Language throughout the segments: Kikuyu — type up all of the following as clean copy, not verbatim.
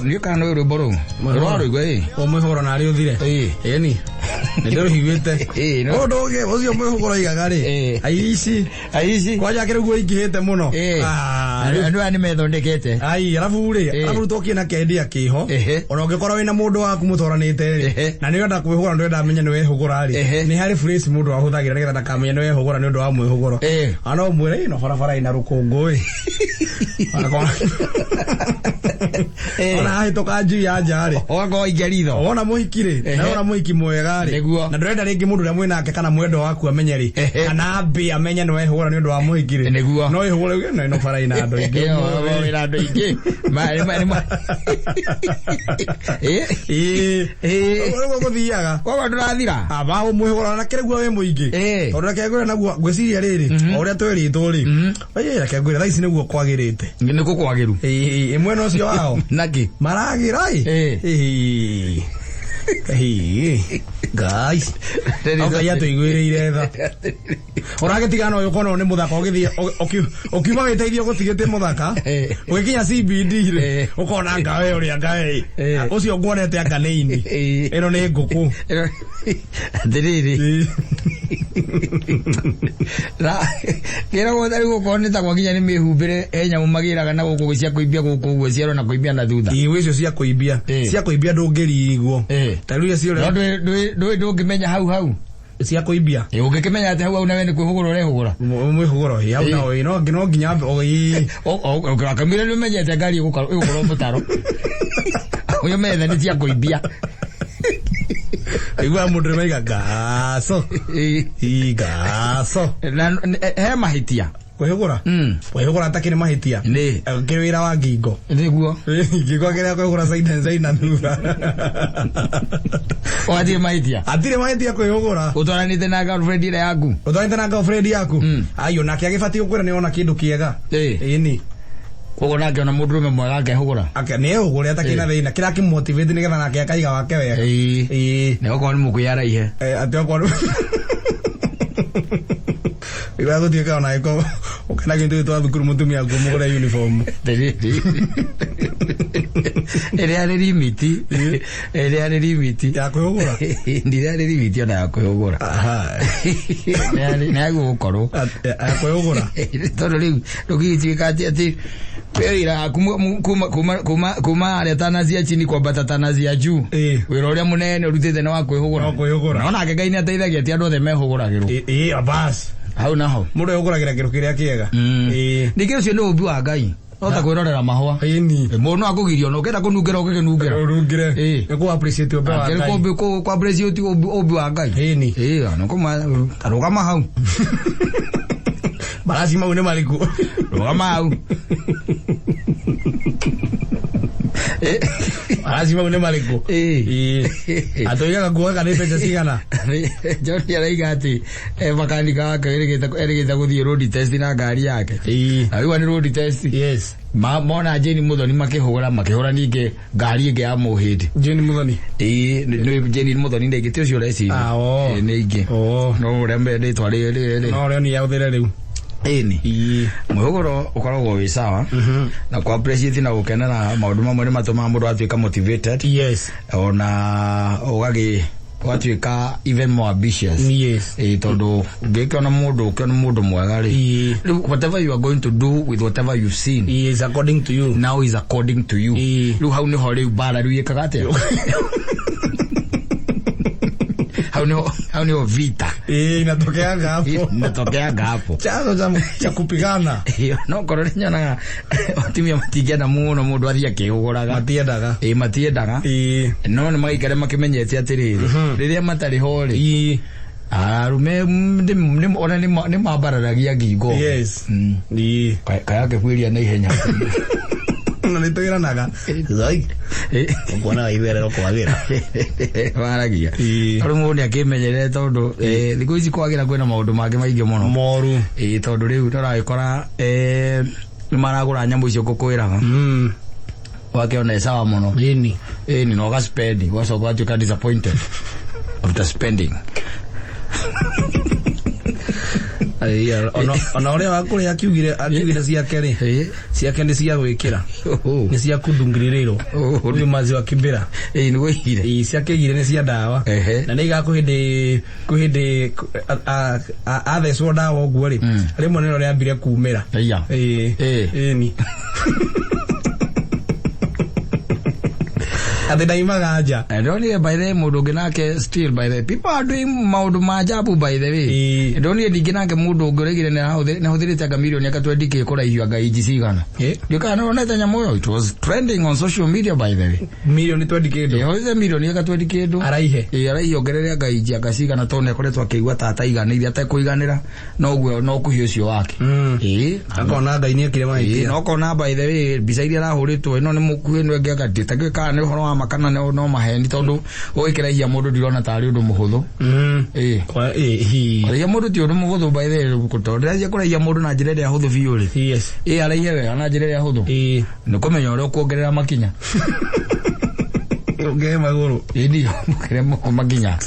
Ndiũ kana nĩ rwĩmbo rũu. Rwarũigua ĩ. O mwĩhũgũro narĩ ũthire. Ĩ. Ĩni. Nĩ ndĩrũiguĩte. Ĩ, no. Ũndũ ũngĩ ũcio mwĩhũgũro igaga rĩ. Ĩ. Aici. Aici. Kwanja kĩrĩ guo ingĩhĩte mũno. Ĩ. Ah, Andũ aya nĩ methondekete. Ai, arabu rĩ, Ĩ. arabu tũkĩ na kendia kĩho. Ehe. Ona ũngĩkorwo wĩna mũndũ waku mũtwaranĩte rĩ, Ehe. na nĩ ũrenda kwĩhũgũra ndũrenda amenye nĩ wehũgũra rĩ, Ehe. nĩ harĩ phrase mũndũ ahũthagĩra nĩgetha ndakamenye nĩ wehũgũra nĩ ũndũ wa mwĩhũgũro. Ĩ. Ana ũmwĩre ĩno barabara ĩna rũkũngũ ĩ. Ĩ. Ona ahĩtũka njui ya nja rĩ. Ũgakorwo ikia ritho. Wona mũhiki rĩ, Ehe. na wona mũhiki mwega rĩ, Nĩguo. na ndũrenda rĩngĩ mũndũ ũrĩa mwĩnake kana mwendwa waku amenye rĩ, Ehe. kana ambe amenye nĩ wehũgũra nĩ ũndũ wa mũhiki rĩ, Nĩguo. no wĩhũgũre uge, "No, ĩno bara ĩna andũ aingĩ Ĩyo, ũmũthĩ." wĩna andũ aingĩ. Ĩ. Ĩĩ. Ĩ. Ũguo nĩguo gũthiaga. Koguo ndũrathira. Aba ũmwĩhũgũra na kĩrĩguo wĩ mũingĩ. Ĩĩ. Tondũ reke ngwĩre naguo ngwĩciria rĩrĩ, o ũrĩa twĩrĩtwo rĩ, ĩĩ, reke ngwĩre thaa ici nĩguo kwagĩrĩte. Nĩ kũ kwagĩru. Ĩĩ, ĩĩ, mwena ũcio wao. Nakĩ? Maragĩra ĩ. Ĩĩ. Ĩĩ. Ĩĩ. Guys. Ngai atũiguĩrĩire tha. Ũragĩtigana na ũyũ ũkona ũyũ nĩ mũthaka ũgĩthiĩ ũkiuma wĩteithie ũgũtigĩte mũthaka. Ĩĩ. Ũgĩkinya CBD rĩ, Ĩĩ. ũkona anga we ũrĩa anga we. Ĩĩ. Ũcio nguonete anga nĩ ini. Ĩĩ. Ĩno nĩ ngũkũ. Atĩrĩrĩ. Ĩĩ. Na kĩragwo tarĩu gũkorwo nĩ ta gwakinya nĩ mĩhumbĩre he nyamũ magĩraga na gũkũ cia kũimbia gũkũ ũguo ciaro na kũimbia na thutha. Ĩĩ icio cia kũimbia. Ĩĩ. Cia kũimbia ndũngĩrigwo. Ĩĩ. Ta rĩu iria No ciũrĩa ndũĩ ndũngĩmenya hau hau. cia kũimbia. Ĩ, ũngĩkĩmenya atĩ hau hau nawe nĩ kwĩhũgũra ũrehũgũra. Mwĩhũgũro ĩ hau Ĩĩ. nao ĩ no nginya ĩ Kamĩra nĩ ũmenyete ngari ĩgũkorwo mũtaro. Ũyũ metha nĩ cia kũimbia. Igua mũndũ nĩmaiga ngaco. Ĩ. Ĩ ngaco. Na he mahĩtia. Kwĩhũgũra? Kwĩhũgũra atakĩrĩ mahĩtia. Nĩ. Kĩrĩ wĩra wa ngingo. Nĩguo. Ngingo kĩrĩa kwĩhũgũra caina caina thutha. Watirĩ mahĩtia. Hatirĩ mahĩtia kwĩhũgũra. Ũtwaranĩte na girlfriend ĩrĩa yaku. Ũtwarĩte na girlfriend yaku? Mm. Ayo nake agĩbatiĩ gũkwĩra nĩ ona kĩndũ kĩega. Ĩ. Ĩni. Koguo nake ona mũndũrũme mwega akehũgũra. Ake nĩ ehũgũre atakĩrĩ na thĩna. Kĩrĩa kĩmotivate nĩgetha nake akaiga wake wega. Ĩ. Ĩ. Nĩ okorwo nĩ mũkwĩyaraihe. Eh, atĩ okorwo Igua gũtuĩka ona angĩkorwo ũkenagio nĩ twa thukuru mũtumia waku mũgũre uniform. Atĩrĩrĩ. Ĩrĩa rĩ limit. Ĩrĩa rĩ limit. Ya kwĩhũgũra. Ndirarĩ limit ona ya kwĩhũgũra. Aha. Nĩ yagũkorwo. Ya kwĩhũgũra. Tondũ rĩu ndũngĩgĩtuĩka atĩ atĩ wĩ wĩra waku kuma kuma kuma kuma harĩa tana cia chini kwambata tana cia juu. Ĩ. Wĩra ũrĩa mũnene ũrutĩte nĩ wa kwĩhũgũra. Wa kwĩhũgũra. Na onake Ngai nĩ ateithagia ti andũ othe mehũgũragĩrwo. Ĩ ĩ bas. Hau naho. Mũndũ ehũgũragĩra kĩndũ kĩrĩa kĩega. Ĩ. Ningĩ ũcio nĩ ũmbi wa Ngai. No ta kwĩrorera mahũa. Ĩni. Mũndũ no akũgiria ona ũkĩenda kũnungĩra ũgĩkĩnungĩra. Ũrungire. Ĩ. Nĩ kũ appreciate ũmbe wa Akĩrĩ Ngai. kũmbi kũ appreciate ũmbi wa Ngai. Ĩni. Ĩ, ona kũma ta rũgama hau. Maraci mau nĩ marĩkũ? Rũgama hau. Ĩ. Maraci mau nĩ marĩkũ? Ĩ. Ĩ. Atũigaga kuoga nĩ mbeca cigana? John araiga atĩ makanika wake erĩgĩte gũthiĩ road test na ngari yake. Ĩ. Na wĩigua nĩ road test. Yes. Mona Jane Muthoni makĩhũra makĩhũra ningĩ ngari ĩngĩ ya mũhĩndĩ. Jane Muthoni. Ĩĩ, nĩ Jane Muthoni ndĩngĩ ti ũcio ũreciria. Ah, oo. Ĩĩ, nĩ ingĩ. Oo. No ũrĩa rĩtwa rĩrĩ. No ũrĩa nĩ yaũthĩre rĩu. Ĩni. Ĩ. Mwĩhũgũro ũkoragwo wĩ sawa na kũ appreciate na gũkenera maũndũ mamwe nĩ matũmaga mũndũ atuĩka motivated Yes. ona ũgagĩ ũgatuĩka even more ambitious. Yes. Ĩĩ, tondũ ũngĩkĩona mũndũ ũkĩona mũndũ mwega rĩ Ĩĩ. rĩu whatever you are going to do with whatever you've seen Yes, according to you. now is according to you. Ĩĩ. Rĩu hau nĩho rĩu mbara rĩu ĩkaga atĩa? Hau nĩho hau nĩho vita Ĩĩ, inatokeanga hapo. inatokeanga hapo. Chanzo cha kupigana. Ĩĩ, no korwo nĩ nyonaga atumia matingĩenda mũno mũndũ athiĩ akĩhũgũraga. Matiendaga. Ĩĩ, matiendaga. Ĩĩ. No nĩ magaikare makĩmenyete atĩrĩrĩ, rĩrĩa matarĩ ho rĩ, Ĩĩ. arume ona nĩ mambararagia ngingo. Yes. Ĩĩ. Kaya akĩbuĩria na ihenya. Na nĩ twĩranaga. Zai. Ũkuona waitherero kwagĩra. Maragia. Ĩĩ. Tondũ mũndũ nĩ akĩmenyerere tondũ thikũ ici kwagĩra kwĩna maũndũ mangĩ maingĩ mũno. Moru. Ĩĩ, tondũ rĩu nĩ ũragĩkora nĩ maragũra nyamũ icio ngũkwĩraga. Wakĩona ĩ sawa mũno. Ĩni. Ĩni na ũgaspend ũgacoka ũgatuĩka disappointed after spending. Ai, ona ũrĩa wa kũrĩa akiugire ciake rĩ, ciake nĩ cia gwĩkĩra, nĩ cia kundungirĩrĩrwo. Ũyũ mazi wa Kibera. Ĩĩ, nĩguo igire. Ĩĩ, ciake igire nĩ cia ndawa. Na nĩ iga kwĩ hĩndĩ athecwo ndawa ũguo rĩ, rĩmwe nĩrĩo rĩambire kumĩra. Ĩya. Ĩĩ. Ĩni atĩ ndaimaga nja. Ndonire by the way mũndũ ũngĩ nake, still by the way people are doing maũndũ ma ajabu by the way. Ndonire ningĩ nake mũndũ ũngĩ ũraigire nĩ ahũthĩrĩte anga mirioni anga 20K kũraihio anga inji cigana. Ndiũkaga nĩ wonete nyamũ ĩyo, it was trending on social media by the way. Mirioni 20 kĩndũ. Ahũthĩrĩte mirioni anga 20 kĩndũ. Araihe. Ĩĩ, araihe ongerere anga inji anga cigana tondũ nĩ akoretwo akĩigua ta ataiganĩire, atekũiganĩra noguo no ũkuhĩ ũcio wake. Ĩĩ. Akona Ngai nĩ ekire Ĩĩ, mahĩtia. no kona by the way mbica iria arahũrĩtwo ĩno nĩ mũkuhĩ ĩno ĩngĩ anga ndĩtakĩũĩ kana nĩ ũhoro wa ma kana no maheni, tondũ ũgĩkĩraihia mũndũ ndirona tarĩ ũndũ mũhũthũ. Ĩĩ. Kwa ĩĩ hi. Kũraihia mũndũ ti ũndũ mũhũthũ by the way, tondũ ndĩrathiĩ kũraihia mũndũ na njĩra ĩrĩa hũthũ biũ rĩ. Ĩĩ, araihe wega na njĩra ĩrĩa hũthũ. Nĩ kũmenya ũrĩa ũkuongerera makinya. Ũngere magũrũ. Ĩĩ, ndio muongerere makinya.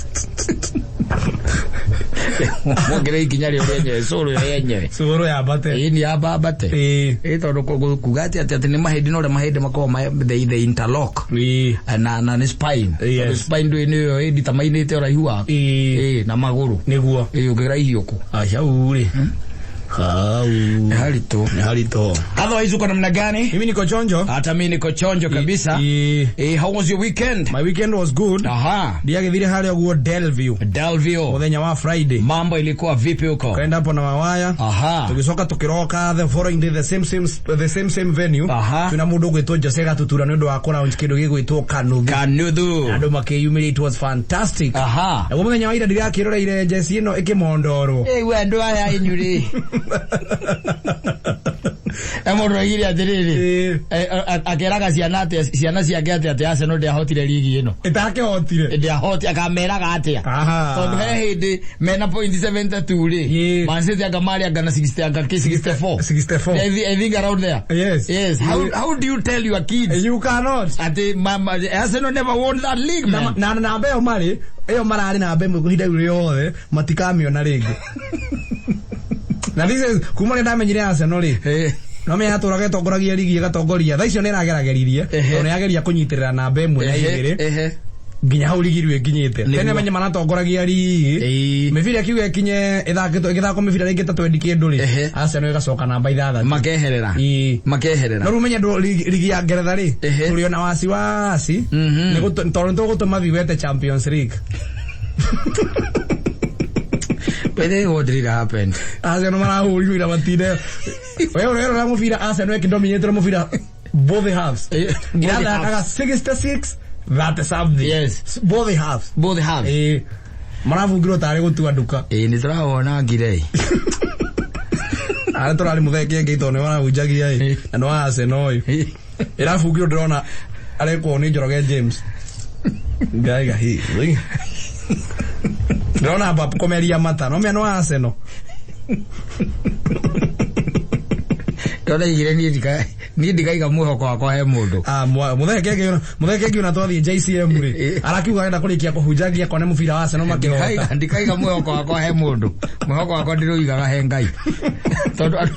Muongerere ikinya rĩo rĩenyewe, cũrũ ĩyo yenyewe. Cũrũ yambate. Ĩĩ, ni yambambate. Ĩĩ, tondũ kuga atĩ nĩ mahĩndĩ na ũrĩa mahĩndĩ makoragwo they interlock. Na nĩ spine. Tondũ spine ndũĩ nĩyo ĩnditamainĩte ũraihu waku. Ĩĩ, na magũrũ. Nĩguo. Ĩĩ, ũngĩraihio kũ? Hau rĩ, hau. Nĩ haritũ. Nĩ haritũ. Otherwise uko namna gani? Mimi niko chonjo. Hata mimi niko chonjo kabisa. How was your weekend? My weekend was good. Ndiagĩthire harĩa ũguo Delview. Delview. Mũthenya wa Friday. Mambo ilikuwa vipi huko? Kaenda hapo na mawaya. Tũgĩcoka tũkĩroka the following day, the same venue. Twĩna mũndũ ũgwĩtwo Jose Gatutura nĩ ũndũ wa kũlaunch kĩndũ gĩgwĩtwo Kanuthu. Kanuthu. Andũ makĩyumĩria, it was fantastic. Naguo mũthenya wa ira ndirakĩroreire jeci ĩno ĩkĩmondorwo. Ĩu andũ aya inyuĩ rĩ. E mũndũ oigire atĩrĩrĩ, akeraga ciana atĩ ciana ciake atĩ Arsenal ndĩahotire ligi ĩno. Ĩtakĩhotire. Ndĩahoti, akameraga atĩa? Tondũ he hĩndĩ mena point 72 rĩ. Man City anga marĩ anga na 60 anga 64. 64. I think around there. Yes. Yes. How do you tell your kids? You cannot. Ati mama, Arsenal never won that league, man. Na namba ĩyo marĩ ĩyo mararĩ namba ĩmwe ihinda rĩu rĩothe matikamĩona rĩngĩ. Na this is kuma rĩrĩa ndamenyire Arsenal rĩ, no menya yatũraga ĩtongoragia ligi, ĩgatongoria, thaa icio nĩ ĩragerageririe, tondũ nĩ yageria kũnyitĩrĩra namba ĩmwe na igĩrĩ nginya hau ligi rĩu ĩkinyĩte. Tene menye maratongoragia ligi, mĩbira ĩkiuga ĩkinye ĩthakĩtwo ĩgĩthakwo mĩbira rĩngĩ ta twendi kĩndũ rĩ, Arsenal ĩgacoka namba ithathatũ. Makeherera. Makeherera. No rĩu menye ndũ ligi ya Ngeretha rĩ, tũrĩ ona wasiwasi nĩ tondũ nĩ tũgũtũma viwete Champions League. By the way, what really happened? Arsenal marahũrirwo ira matinde we ũrerora mũbira, Arsenal ĩkĩdominate mũbira both halves. Both Irathakaga halves. 66 30 something. Both halves. Both halves. Ĩĩ, marabungirwo tarĩ gũtua nduka. Ĩĩ, nĩ tũrawona ngire. Arĩa tũrarĩ mũthee kĩengei tondũ nĩ marahunjagia ĩ, na nĩ wa Arsenal ũyũ ĩrabungirwo, ndĩrona arekwo nĩ Njoroge James ngaiga hi ndĩrona Mbappe kũmeria mata no mĩa nĩ wa Arsenal. Ndona igire niĩ ndikaiga mwĩhoko wakwa he mũndũ. Ah, mũthee kĩengei ona twathiĩ JCM rĩ, arakiuga arenda kũrĩkia kũhunjagia kone mũbira wa Arsenal makĩhota. Ndikaiga mwĩhoko wakwa he mũndũ, mwĩhoko wakwa ndĩrũigaga he Ngai tondũ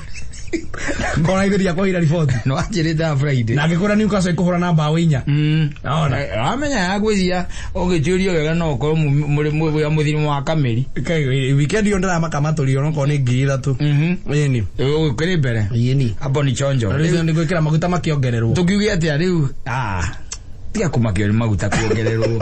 Kona ithuria kũhira riboti. No anjĩrĩte ya Friday. Na angĩkwĩra Newcastle ĩkũhũra na mbaũ 4. Naona. Amenya yagwĩcia ũgĩtuĩrio wega no ũkorwo mũrĩ wa mũthirimo wa kamĩri. Kai weekend iyo ndĩramaka matũrio onokorwo nĩ 3,000. Ĩni. Ũkĩrĩ mbere. Ĩni. Hapo ni chonjo. Rĩu nĩ gwĩkĩra maguta makĩongererwo. Tũkiuge atĩa rĩu? Ah, tiga kũmakio nĩ maguta kuongererwo.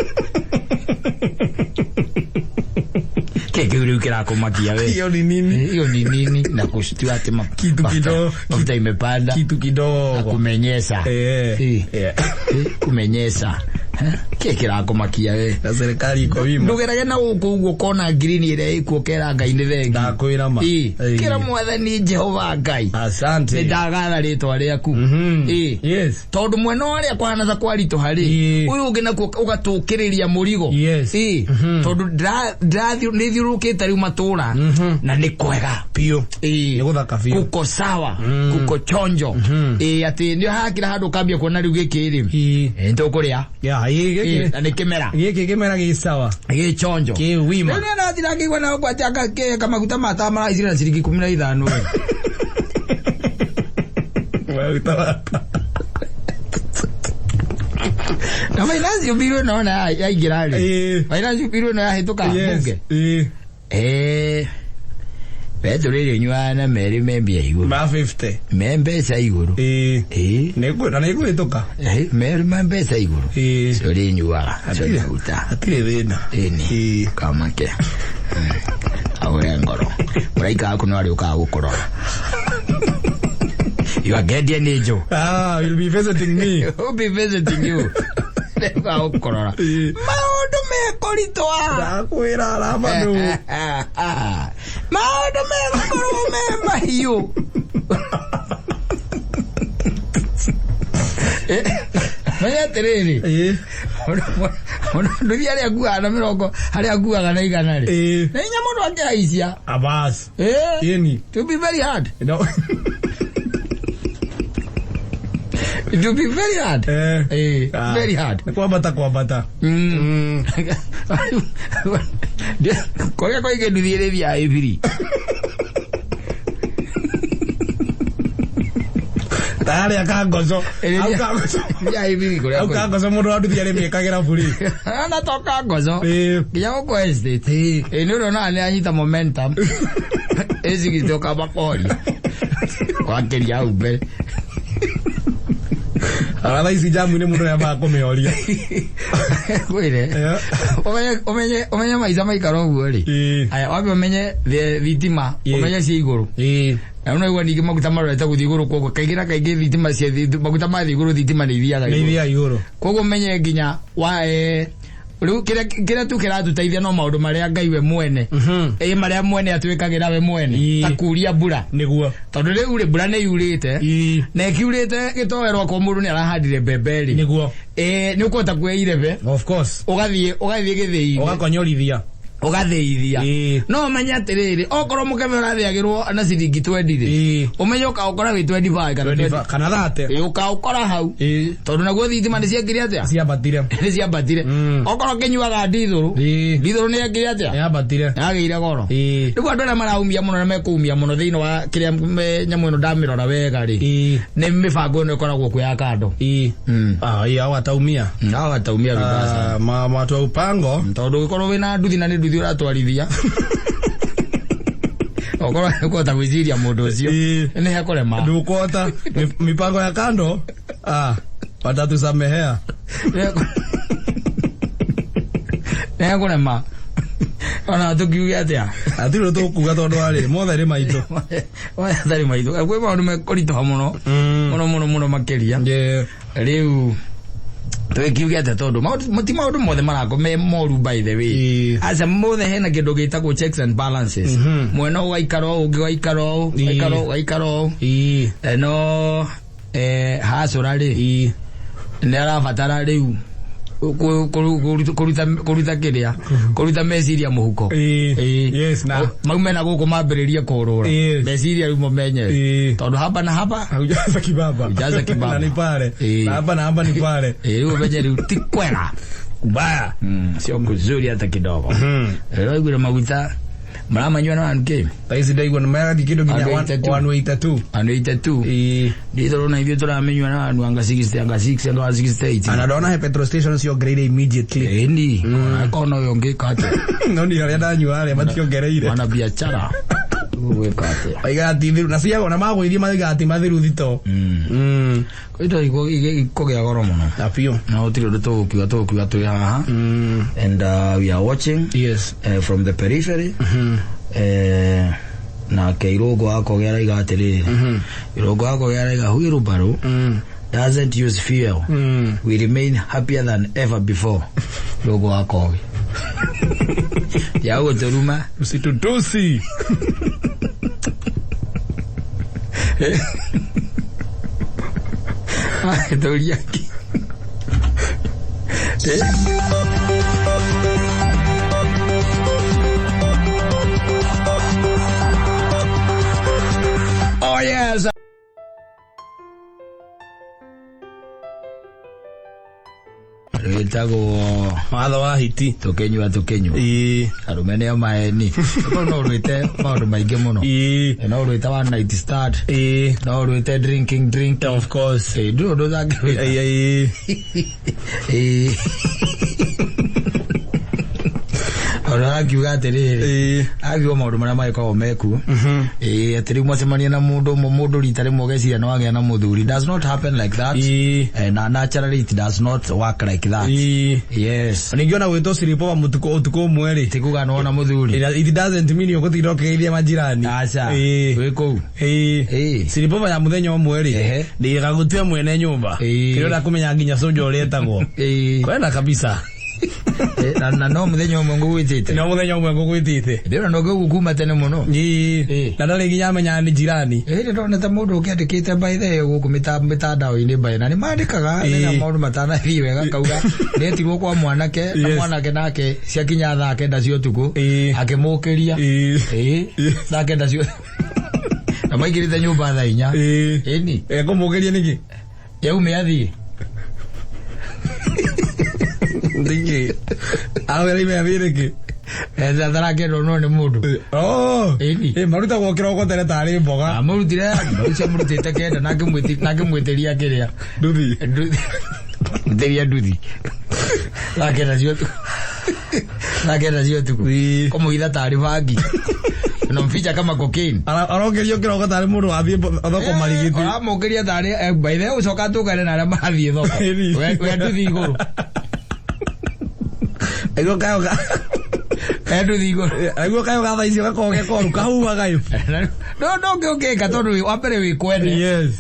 Kĩ kĩu rĩu kĩrakũmakia we? Hiyo ni nini? Hiyo ni nini na kushtua ati Kitu kidogo. mafuta imepanda? Kitu kidogo. Kumenyesha. Kumenyesha. Kĩ kĩrakũmakia we? Na serikali iko wima. Ndũgerage na gũkũ ũguo kona ngirini ĩrĩa ĩkuo kera Ngai nĩ thengi. Ndakwĩra ma. Kĩra Mwathani Jehova Ngai. Asante. Nĩ ndagatha rĩtwa rĩaku. Tondũ mwena ũrĩa kũhana ta kwaritũha rĩ, ũyũ ũngĩ nakuo ũgatũkĩrĩria mũrigo. Tondũ nĩ thiũrũrũkĩte rĩu matũra na nĩ kwega. Biũ. Nĩ gũthaka biũ. Kuko sawa, kuko chonjo. Ĩĩ, atĩ nĩ hakĩra handũ ũkambia kuona rĩu gĩkĩ rĩ. Nĩ tũkũrĩa. Yeah, Ĩĩ, gĩkĩ- Ĩĩ, na nĩ kĩmera Gĩkĩ kĩmera gĩ sawa. gĩchonjo. Kĩ wima. Rĩu nĩ ndathira ngĩigua nao kwanja kamaguta ma tawa maraicire na ciringi 15 we. Maguta ma tawa. Na finance bill ĩno ona yaingĩra rĩ. Ĩĩ. Finance bill ĩno yahĩtũka Yes. mbunge. Ĩĩ. Betũrĩ ĩrĩa ũnyuaga na merĩ me mbia igũrũ. Ma 50. Me mbeca igũrũ. Ĩĩ. Ĩĩ. Na nĩ ĩkũhĩtũka. Ĩĩ, merĩ me mbeca igũrũ. Ĩĩ. Cio ũrĩnyuaga. Cio Hatirĩ- maguta. Hatirĩ thĩna. Ĩni. Ĩĩ. Kamake. Aure ngoro. Mũraika waku no arĩũkaga gũkũrora. Your guardian angel. Ah, you'll be visiting me. Who'll be visiting you. Nĩũkaga gũkũrora. Ĩĩ. Maũndũ mekũritũha. Ndakwĩra arabanu. Maũndũ megũkorwo me mahiũ. Menya atĩrĩrĩ, Ĩĩ. nduthi harĩa akuaga na mĩrongo, harĩa akuaga na igana rĩ, Ĩĩ. na inya mũndũ akĩhaicia. Abas. Eh, Ĩni. to be very hard. No. It will be very hard. Eh. Eh, Ah. very hard. Nĩ kwambata kwambata. Kũrĩa kũingĩ nduthi ĩrĩthiaga ĩbiri. Tarĩa kangoco. Ĩrĩthiaga- Au kangoco. Ĩthiaga ĩbiri kũrĩa Au kũingĩ. kangoco mũndũ wa nduthi arĩmĩkagĩra buri. Ona to kangoco. Ĩĩ. Nginya gũkũ estate. Ĩĩ nĩ ũrona nĩ anyita momentum. Ĩcigite ũkamba kũhoria. Wakĩria hau mbere. Ara thaa ici jamu-inĩ mũndũ nĩambaga kũmĩhoria. Kwĩre. Eh. Ũmenye maica maikara ũguo rĩ. Ĩĩ. Aya wambe ũmenye thitima, Ĩĩ. ũmenye ciĩ igũrũ. Ĩĩ. Na ũnaigua ningĩ maguta marorete gũthiĩ igũrũ, koguo kaingĩ na kaingĩ thitima cia maguta mathiĩ igũrũ thitima nĩ ithiaga Nĩ igũrũ. ithiaga igũrũ. Koguo ũmenye nginya wa rĩu kĩrĩa tu kĩratũteithia no maũndũ marĩa Ngai we mwene. Ĩ marĩa mwene atwĩkagĩra we mwene. Ĩĩ. Ta kuria mbura. Nĩguo. Tondũ rĩu rĩ mbura nĩ yurĩte. Ĩĩ. Na ĩkiurĩte gĩtoero kwa mũndũ nĩ arahandire mbembe rĩ. Nĩguo. Ĩ nĩ ũkũhota kuoya irebe. Of course. Ũgathiĩ gĩthĩi-inĩ. Ũgakonyorithia. Ũgathĩithia. Ĩĩ. No ũmenye atĩrĩrĩ, okorwo mũkebe ũrathĩagĩrwo na ciringi 20 rĩ, Ĩĩ. ũmenye ũkaũkora wĩ 25 kana 20. Kana 30. Ĩĩ, ũkaũkora hau. Ĩĩ. Tondũ naguo thitima nĩ ciekire atĩa? Ciambatire. Nĩ ciambatire. Okorwo kĩnyuaga ndithũrũ, Ĩĩ. ndithũrũ nĩ yekire atĩa? Yambatire. Yagĩire goro. Ĩĩ. Rĩu andũ arĩa maraumia mũno na mekũumia mũno thĩinĩ wa kĩrĩa nyamũ ĩno ndamĩrora wega rĩ, Ĩĩ. nĩ mĩbango ĩno ĩkoragwo kuo ya kando. Ĩĩ. Ah, ĩĩ, hao wataumia. Hao wataumia vibaya sana. Ah, watu wa upango. Tondũ ũngĩkorwo wĩna nduthi na nĩ nduthi ũratwarithia, okorwo nĩũkũhota gwĩciria mũndũ ũcio, Ĩĩ. nĩ hekũrema. Ndũkũhota. Mipango ya kando. Ah, watatusamehea. Nĩ hekũrema. Ona tũkiuge atĩa? Hatirĩ ũndũ tũkuga tondũ arĩ mothe nĩ maitũ. Mothe nĩ maitũ. Kwĩ maũndũ mekũritũha mũno. Mũno mũno mũno makĩria. Yeah. Rĩu twĩkiuge atĩa tondũ ti maũndũ mothe marako me moru by the way. Ĩĩ. Aca mothe hena kĩndũ gĩtagwo checks and balances. Mwena ũyũ ũgaikara ũũ, ũngĩ ũgaikara ũũ, Ĩĩ. ũgaikara ũũ, ũgaikara ũũ. Ĩĩ. No hacũra rĩ, Ĩĩ. nĩ arabatara rĩu kũruta kĩrĩa, kũruta meciria mũhuko. Ĩĩ. Ĩĩ. Yes, na. Maume na gũkũ mambĩrĩrie kũrũra. Ĩĩ. Meciria rĩu mo menyewe. Ĩĩ. Tondũ hapa na hapa Hujaza kibaba. Hujaza kibaba. Na ni pale. Ĩĩ. Na hapa na hapa ni pale. Ĩĩ, rĩu ũmenye rĩu ti kwega. Kubaya. Sio kuzuri hata kidogo. Rĩu waiguire maguta maramanyua na 1K. Thaa ici ndaigua nĩ marathiĩ kĩndũ nginya 182. 182. 182. Ĩĩ. Ndithũrũ na ithuĩ tũramĩnyua na vandu anga 60 anga 6 anga 68. Ana ndona he petrol station ciongereire immediately. Ĩni, kona ũyũ ũngĩka atĩa? No ni harĩa ndanyua harĩa mationgereire. Mwana biachara. Ũgwĩka atĩa? Maigaga ti thiru na ciago na magũithie maigaga ti mathiru thito. Indo ikũgĩa goro mũno. Na biũ. Na gũtirĩ ũndũ tũgũkiuga twĩ haha. And we are watching Yes. From the periphery. Nake Irũngũ wa Kogi araiga atĩrĩrĩ, Irũngũ wa Kogi araiga wheelbarrow doesn't use fuel. We remain happier than ever before. Irũngũ wa Kogi ya gũtũruma. Usitutusi. Tũria kĩ? Oh yes. Rwĩtagwo Watho wa hiti. Tũkĩnyua tũkĩnyua. Ĩĩ. Arũme nĩo maeni. Rĩu no rwĩte maũndũ maingĩ mũno. Ĩĩ. No rwĩte one night stand. Ĩĩ. No rwĩte drinking drink. Of course. Ĩĩ, ndũrĩ ũndũ ũtangĩrwĩta. Ĩĩ. Ĩĩ. Ona akiuga atĩrĩrĩ, Ĩĩ. akiuga maũndũ marĩa magĩkoragwo mekuo. Ĩĩ, atĩ rĩu mwacemania na mũndũ ũmwe, mũndũ rita rĩmwe ũgeciria nĩ wagĩa na mũthuri. Does not happen like that. Ĩĩ. Na naturally it does not work like that. Ĩĩ. Yes. Ningĩ ona gwĩtwo sleepover mũtukũ ũtukũ ũmwe rĩ. Ti kuga nĩwona mũthuri. It doesn't mean ũgũtinda ũkĩgeithia majirani. Aca. Ĩĩ. Wĩ kũu. Ĩĩ. Ĩĩ. Sleepover ya mũthenya ũmwe rĩ. Ehe. Ndĩgagũtue mwene nyũmba. Ĩĩ. Kĩrĩa ũrenda kũmenya nginya cũnja ũrĩa etagwo. Ĩĩ. Kwenda kabisa. Na no mũthenya ũmwe ngũgwĩtĩte. No mũthenya ũmwe ngũgwĩtĩte. Ndĩrona no ngũgũ kuma tene mũno. Ĩĩ. Ĩĩ. Na ndarĩ nginya amenya nĩ jirani. Ĩĩ, ndĩronete mũndũ ũkĩandĩkĩte by the way gũkũ mĩtandao-inĩ by na nĩ mandĩkaga Ĩĩ. rĩrĩa maũndũ matanathiĩ wega kauga nĩetirwo kwa mwanake na Yes. mwanake nake ciakinya thaa kenda cia ũtukũ Ĩĩ. akĩmũkĩria. Ĩĩ. Ĩĩ, thaa kenda cia na maingĩrĩte nyũmba thaa inya. Ĩĩ. Ĩni. Ekũmũkĩria nĩkĩ? Yaume athiĩ. Nĩkĩ? Arawĩra ime athiĩ nĩkĩ? Atarakendwo no nĩ mũndũ. Oh. Ĩni. Ĩ marutagwo kĩroko tene tarĩ mboga. Amũrutire ũcio amũrutĩte kenda na ngĩmwĩtĩria kĩrĩa. Nduthi. Nduthi. Mwĩtĩria nduthi. Thaa kenda cia ũtukũ. Thaa kenda cia ũtukũ. Ĩĩ. Kũmũhitha tarĩ bangi. Unamficha kama cocaine. Arokerio kĩroko tarĩ mũndũ wathiĩ thoko marigiti. Ũramũkĩria tarĩ by the way ũcoka tũkane na arĩa marathiĩ thoko. Ĩni. We nduthi igũrũ. Aigua kayo ka We nduthi igũrũ. aigua kayo ga thaa icio gakoragwo ge koru kahuhaga yo. No ndũngĩũkĩka tondũ wa mbere wĩ kwene. Yes.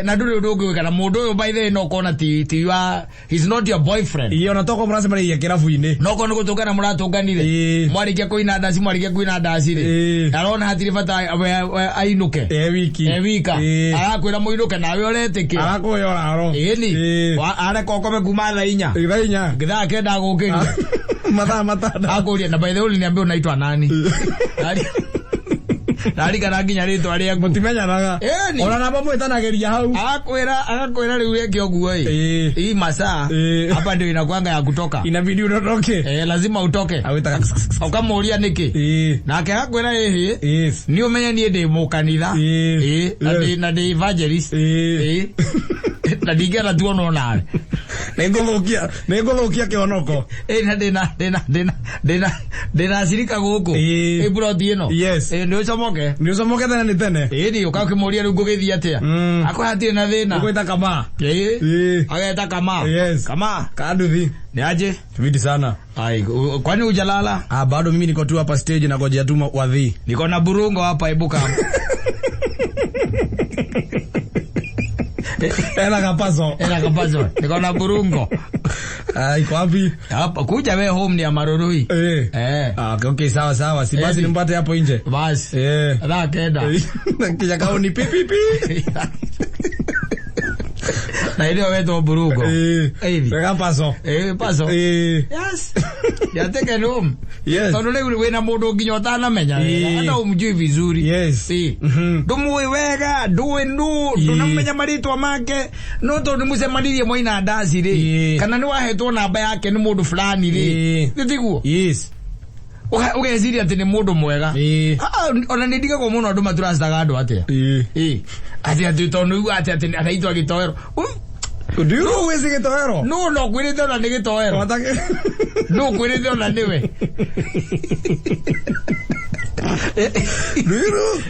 Na ndũrĩ ũndũ ũngĩwĩka na mũndũ ũyũ by the way no kona ti wa he's not your boyfriend. Ĩĩ ona toko mũracemanagia kĩrabu-inĩ. No korwo nĩ gũtũngana mũratũnganire. Ĩĩ. Mwarĩkia kũina ndaci mwarĩkia kũina ndaci rĩ. Ĩĩ. Arona hatirĩ bata ainũke. E wiki. E wika. Ĩĩ. Arakwĩra mũinũke nawe ũretĩkĩra. Arakũhe ũraro. Ĩni. Ĩĩ. Areka ũkome kuma thaa inya. Thaa inya. Thaa kenda agũkĩria. Mathaa matanda. Akũria na by the way uliniambia unaitwa nani? Ndarikana nginya rĩtwa rĩaku. Mũtimenyanaga. Ĩni. Ona namba mwĩtanagĩria hau. Agakwĩra rĩu rĩngĩ ũguo ĩ. Ĩĩ. Hii masaa Ĩĩ. hapa ndio inakuanga ya kutoka. Inabidi uondoke. Lazima utoke. Awĩtaga. Ũkamũria nĩkĩ? Ĩĩ. Nake agakwĩra ĩhĩ. Yes. Nĩ ũmenye niĩ ndĩ mũkanitha. Ĩĩ. Ĩĩ, na Yes. na ndĩ evangelist. Ĩĩ. Ĩĩ. Na ndingĩenda tuonwo nawe. Nĩngũthũkia nĩngũthũkia kĩhonoko. Ĩĩ, na ndĩna ndĩna ndĩna ndĩna ndĩna cirika gũkũ. Ĩĩ. Ĩ plot ĩno. Yes. Ĩĩ, nĩ ũcomoke. Nĩ ũcomoke tene nĩ tene. Ĩĩ, nĩ ũkakĩmũria rĩu ngũgĩthiĩ atĩa. Akwĩra hatirĩ na thĩna. Ũgwĩta kama. Ĩĩ. Ĩĩ. Ageta kama. Yes. Kama. Kanduthi. Ni aje? Vidi sana. Ai, kwani hujalala? Ah, bado mimi niko tu hapa stage na ngojea tu wadhi. Niko na burungo hapa, ebuka. Ela kapaso. Ela kapaso. Niko na burungo. Ah, iko wapi? Hapa kuja wewe home ni ya Marurui. Eh. Eh. Ah, okay, okay, sawa sawa. Si basi Eh. nimpate hapo nje. Basi. Eh. Thaa kenda. Kisha kao ni pi pi pi. Na ile wetwo burungo. Eh. Ĩni. Kapaso. Eh, paso. Eh. Yes. Ya taken home. Yes. Tondu rĩu wĩna mũndũ nginya ũtanamenya wega, Ĩĩ. hata umjui vizuri. Yes. Ĩĩ. Ndũmũĩ wega, ndũĩ nũ, Ĩĩ. ndũnamenya marĩtwa make, no tondũ nĩmũcemanirie mwaina ndaci rĩ, Ĩĩ. kana nĩwahetwo namba yake nĩ mũndũ fulani rĩ, Ĩĩ. nĩ tiguo? Yes. Ũgeciria atĩ nĩ mũndũ mwega. Ĩĩ. Ah, ona nĩ ndigagwo mũno andũ maturastaga andũ atĩa. Ĩĩ. Ĩĩ. Atĩ atĩ tondũ nĩigua atĩ atĩ araitwa gĩtoero. Do you know who is gĩtoero? Nũ no kwĩrĩte ona nĩ gĩtoero. Watake. Nũ kwĩrĩte ona nĩwe. Do you know?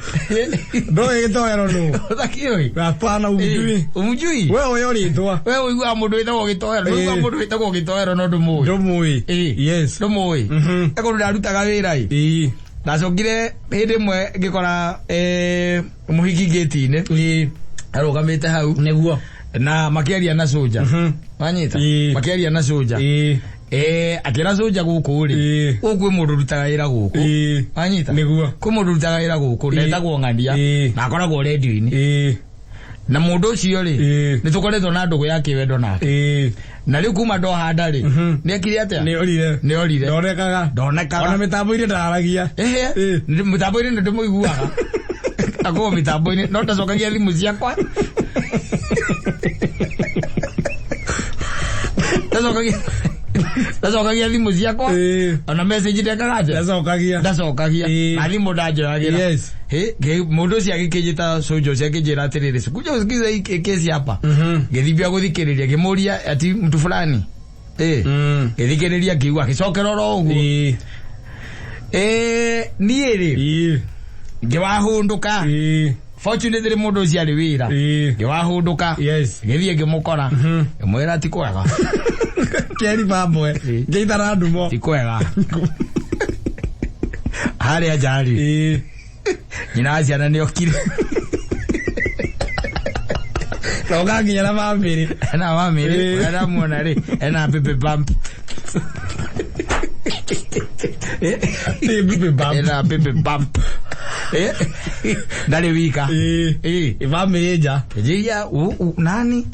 Ndoĩ gĩtoero nũ? Ũtakĩũĩ? Hapana umjui. Umjui? We ũyũ rĩtwa. We ũiguaga mũndũ wĩtagwo gĩtoero, ndũiguaga Ĩĩ. mũndũ wĩtagwo gĩtoero no ndũmũĩ. Ndũmũĩ. Ĩĩ. Yes. Ndũmũĩ. Mhm. Ekũndũ ndarutaga wĩra ĩ. Ĩĩ. Ndacokire hĩndĩ ĩmwe ngĩkora mũhiki ngĩti-inĩ. Ĩĩ. Arũgamĩte hau Nĩguo. na makĩaria na soja. Mhm. Wanyita? Ĩĩ. Makĩaria na soja. Ĩĩ. Akĩra soja gũkũ rĩ. Ĩĩ. Gũkũ kwĩ mũndũ ũrutaga wĩra gũkũ. Ĩĩ. Wanyita? Nĩguo. Kwĩ mũndũ ũrutaga wĩra gũkũ Ĩĩ. ndetagwo Ng'ania Ĩĩ. na akoragwo redio-inĩ. Ĩĩ. Na mũndũ ũcio rĩ, Ĩĩ. nĩ tũkoretwo na ndũgũ ya kĩwendo nake. Ĩĩ. Na rĩu kuma ndohanda rĩ, Mhm. nĩ ekire atĩa? Nĩ orire. Nĩ orire. Ndonekaga. Ndonekaga. Ona mĩtambo-inĩ ndaragia. Ehe. Ĩĩ. Mĩtambo-inĩ nĩ ndĩmũiguaga. Akorwo mĩtambo-inĩ no ndacokagia thimũ ciakwa. Ndacokagia ndacokagia thimũ ciakwa. Ĩĩ. Ona message ndekaga atĩa? Ndacokagia. Ndacokagia. Ĩĩ. Na thimũ ndanjoyagĩra. Yes. Hĩ, mũndũ ũcio agĩkĩnjĩta sojo ũcio akĩnjĩra atĩrĩrĩ, sikuja usikize hii kesi hapa. Ngĩthibia gũthikĩrĩria ngĩmũria ati mtu fulani. Ĩ. Ngĩthikĩrĩria ngĩigua agĩcokera oro ũguo. Ĩĩ. Ĩ, niĩ rĩ Ĩĩ. ngĩwahũndũka. Ĩĩ. Fortunately mũndũ ũcio arĩ wĩra. Ĩĩ. Ngĩwahũndũka. Yes. Ngĩthiĩ ngĩmũkora. Ngĩmwĩra ti kwega. Keri mamwe. Ĩĩ. Ngĩitara ndumo. Ti kwega. Harĩa nja rĩ. Ĩĩ. Nyina wa ciana nĩ okire. Na ũgakinya na bamĩrĩ. Ena bamĩrĩ. Ĩĩ. Ũrĩa ndamuona rĩ, ena baby bump. Nĩ baby bump. Ena baby bump. Ndarĩ wika. Ĩĩ. Ĩĩ. Bamĩrĩ nja. Kĩnjĩria nani?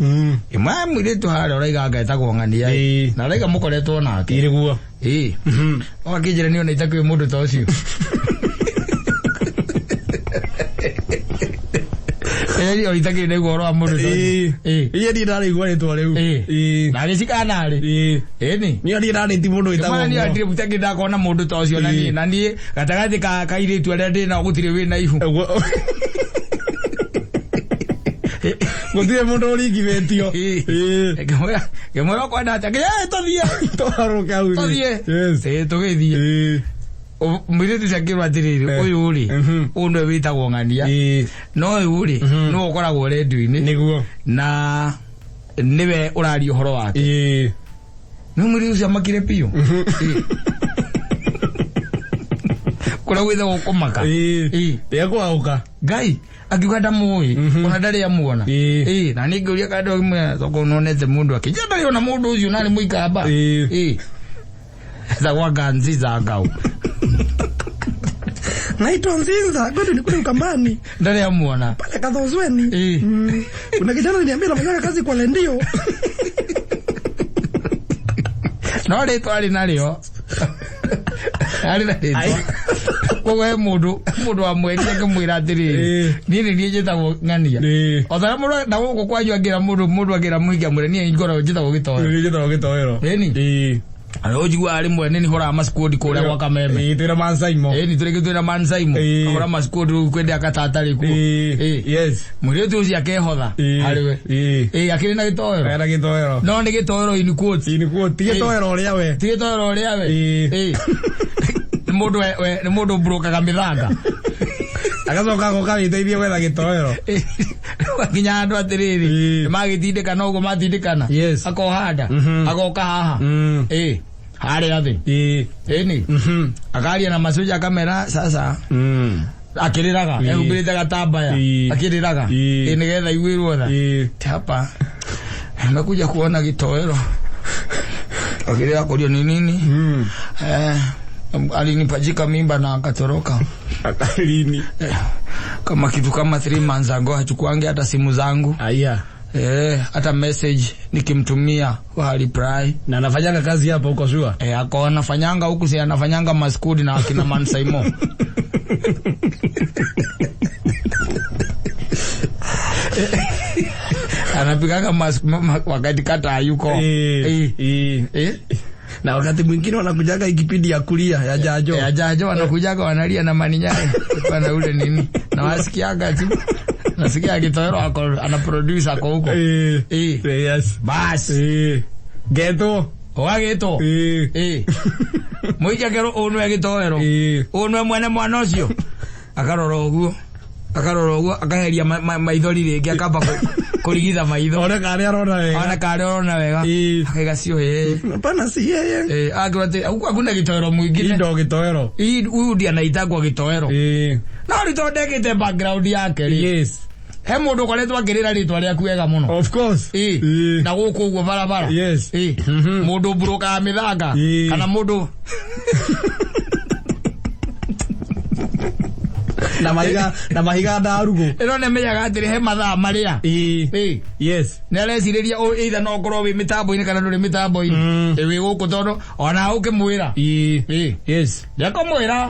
Ĩmwe ya mũirĩtu harĩa ũraiga anga etagwo ng'ania. Ĩĩ. Na ũraiga mũkoretwo nake. Ĩĩ nĩguo. Ĩĩ. Ũgakĩnjĩra niĩ ona itakĩũĩ mũndũ ta ũcio. Ĩĩ, ona itakĩũĩ ndaigua ũhoro wa mũndũ ta ũcio. Ĩĩ. Ĩĩ. Iye niĩ ndaraigua rĩtwa rĩu. Ĩĩ. Ĩĩ. Na agĩcikana rĩ. Ĩĩ. Ĩni. Niĩ niĩ ndarĩti mũndũ wĩtagwo Mwana niĩ ũguo. ndirĩ mũtengĩ ndakona mũndũ ta ũcio na niĩ Ĩĩ. na niĩ gatagatĩ ka kairĩtu arĩa ndĩ nao gũtirĩ wĩna ihu. Ũguo- Gũtirĩ mũndũ ũringithĩtio. Ĩĩ. Ĩĩ. Ngĩmwĩra ngĩmwĩra ũkwenda atĩa? Ngĩmwĩra, "Ĩ, tũthiĩ." Twarũke hau thĩ. Tũthiĩ. Yes. Ĩĩ, tũgĩthiĩ. Ĩĩ. Mũirĩtu ũcio akĩrwo atĩrĩrĩ, Eh. ũyũ rĩ, ũyũ nĩwe wĩtagwo ng'ania. Ĩĩ. No ũyũ rĩ, nĩwe ũkoragwo rendio-inĩ Nĩguo. na nĩwe ũraria ũhoro wake. Ĩĩ. Nĩ mũirĩtu ũcio amakire biũ. Ĩĩ. Kũrĩa gwĩthagwo kũmaka. Ĩĩ. Ĩĩ. Ndekwaũka. Ngai akiuga ndamũĩ ona ndarĩ amuona. Ĩĩ. Ĩĩ, na niĩ ngĩũria kana ndũmwe soko nonete mũndũ akĩnjĩra ndarĩ ona mũndũ ũcio na nĩ mũikamba. Ĩĩ. Ĩĩ. Etagwo Nganziza Ngau. Naitwa Nzinza, kwetu ni kule Ukambani, Ndarĩ amuona. pale Kathozweni. Ĩĩ. Kuna kijana aliniambia anafanya kazi kwa lendio. No rĩtwa arĩ narĩo. Arĩ na rĩtwa. Koguo he mũndũ mũndũ wamwerire akĩmwĩra atĩrĩrĩ, Ĩĩ. niĩ nĩ niĩ njĩtagwo ng'ania. Ĩĩ. O ta ũrĩa mũndũ na gũkũ kwanyu angĩra mũndũ mũndũ angĩra mũhiki amwĩre niĩ ngoragwo njĩtagwo gĩtoero. Njĩtagwo gĩtoero. Ĩni. Ĩĩ. Ana ũnjiguaga rĩmwe nĩ hũraga masikundi kũrĩa gwa Kameme. Ĩĩ, twĩna Mansaimo. Ĩni tũrĩngĩ twĩna Mansaimo. Ĩĩ. Kahũra masikundi rĩu kwendea akatata rĩ kuo. Ĩĩ. Ĩĩ. Yes. Mũirĩtu ũcio akehotha Ĩĩ. harĩ we. Ĩĩ. Ĩĩ, akĩrĩ na gĩtoero. Ena gĩtoero. No nĩ gĩtoero in quotes. Ĩĩ, nĩkuo ti gĩtoero ũrĩa we. Ti gĩtoero ũrĩa we. Ĩĩ. Ĩĩ. Nĩ mũndũ nĩ mũndũ mburukaga mĩthanga. Agacoka agoka wĩteithie gwetha gĩtoero. Nginya andũ atĩrĩrĩ, Ĩĩ. nĩmagĩtindĩkana ũguo matindĩkana. Yes. Akoha nda. Agoka haha. Ĩĩ. Harĩa thĩ. Ĩĩ. Ĩni. Akaria na macoja akamera sasa akĩrĩraga Ĩĩ. ehumbĩrĩte gatambaya Ĩĩ. akĩrĩraga Ĩĩ. Ĩĩ, nĩgetha iguĩrwo tha. Ĩĩ. Ati hapa nimekuja kuona gĩtoero akĩrĩra kũrio ni nini. Alinipajika mimba na akatoroka. Lini? Kama kitu kama 3 months ago hachukuangi hata simu zangu. Aya. Hata message nikimtumia huwa reply. Na anafanyanga kazi hapa huko sure? Ako anafanyanga huku, si anafanyanga maskudi na akina Mansaimo. Anapikaga wakati kata hayuko. Ĩĩ. Ĩĩ. Na wakati mwingine wanakujaga ikipindi ya kulia ya jajo. Ya jajo wanakujaga wanalia na maninyae. Wana ule nini? Na wasikiaga tu. Nasikia akitoero ako ana produce ako huko. Ĩĩ. Ĩĩ. Yes. Bas. Ĩĩ. Getwo. Ũgagĩtwo. Ĩĩ. Ĩĩ. Mũikia akerwo ũyũ nĩwe gĩtoero. Ĩĩ. Ũyũ nĩwe mwene mwana ũcio. Akarora ũguo. Akarora ũguo akaheria maithori rĩngĩ akamba kũrigitha maitho. One karĩa arona wega. Ona karĩa arona wega. Ĩĩ. Akaiga sio yeye. Hapana si yeye. Akĩrwo atĩ huku hakuna gĩtoero mwingine. Indo gĩtoero. Hii huyu ndiye anaitagwo gĩtoero. Ĩĩ. No rĩu tondũ ndekĩte background yake rĩ. Yes. He mũndũ ũkoretwo akĩrĩra rĩtwa rĩaku wega mũno. Of course. Ĩĩ. Ĩĩ. Na gũkũ ũguo barabara. Yes. Ĩĩ. Mũndũ mburukaga mĩthanga. Ĩĩ. Kana mũndũ Na mahiga na mahiga ndarugũ. ĩno nĩmenyaga atĩrĩ he mathaa marĩa. Ĩĩ. Ĩĩ. Yes. Nĩ arecirĩria either no ũkorwo wĩ mĩtambo-inĩ kana ndũrĩ mĩtambo-inĩ. Ĩ, wĩ gũkũ tondũ ona ũkĩmwĩra. Ĩĩ. Ĩĩ. Yes. Ndekũmwĩra.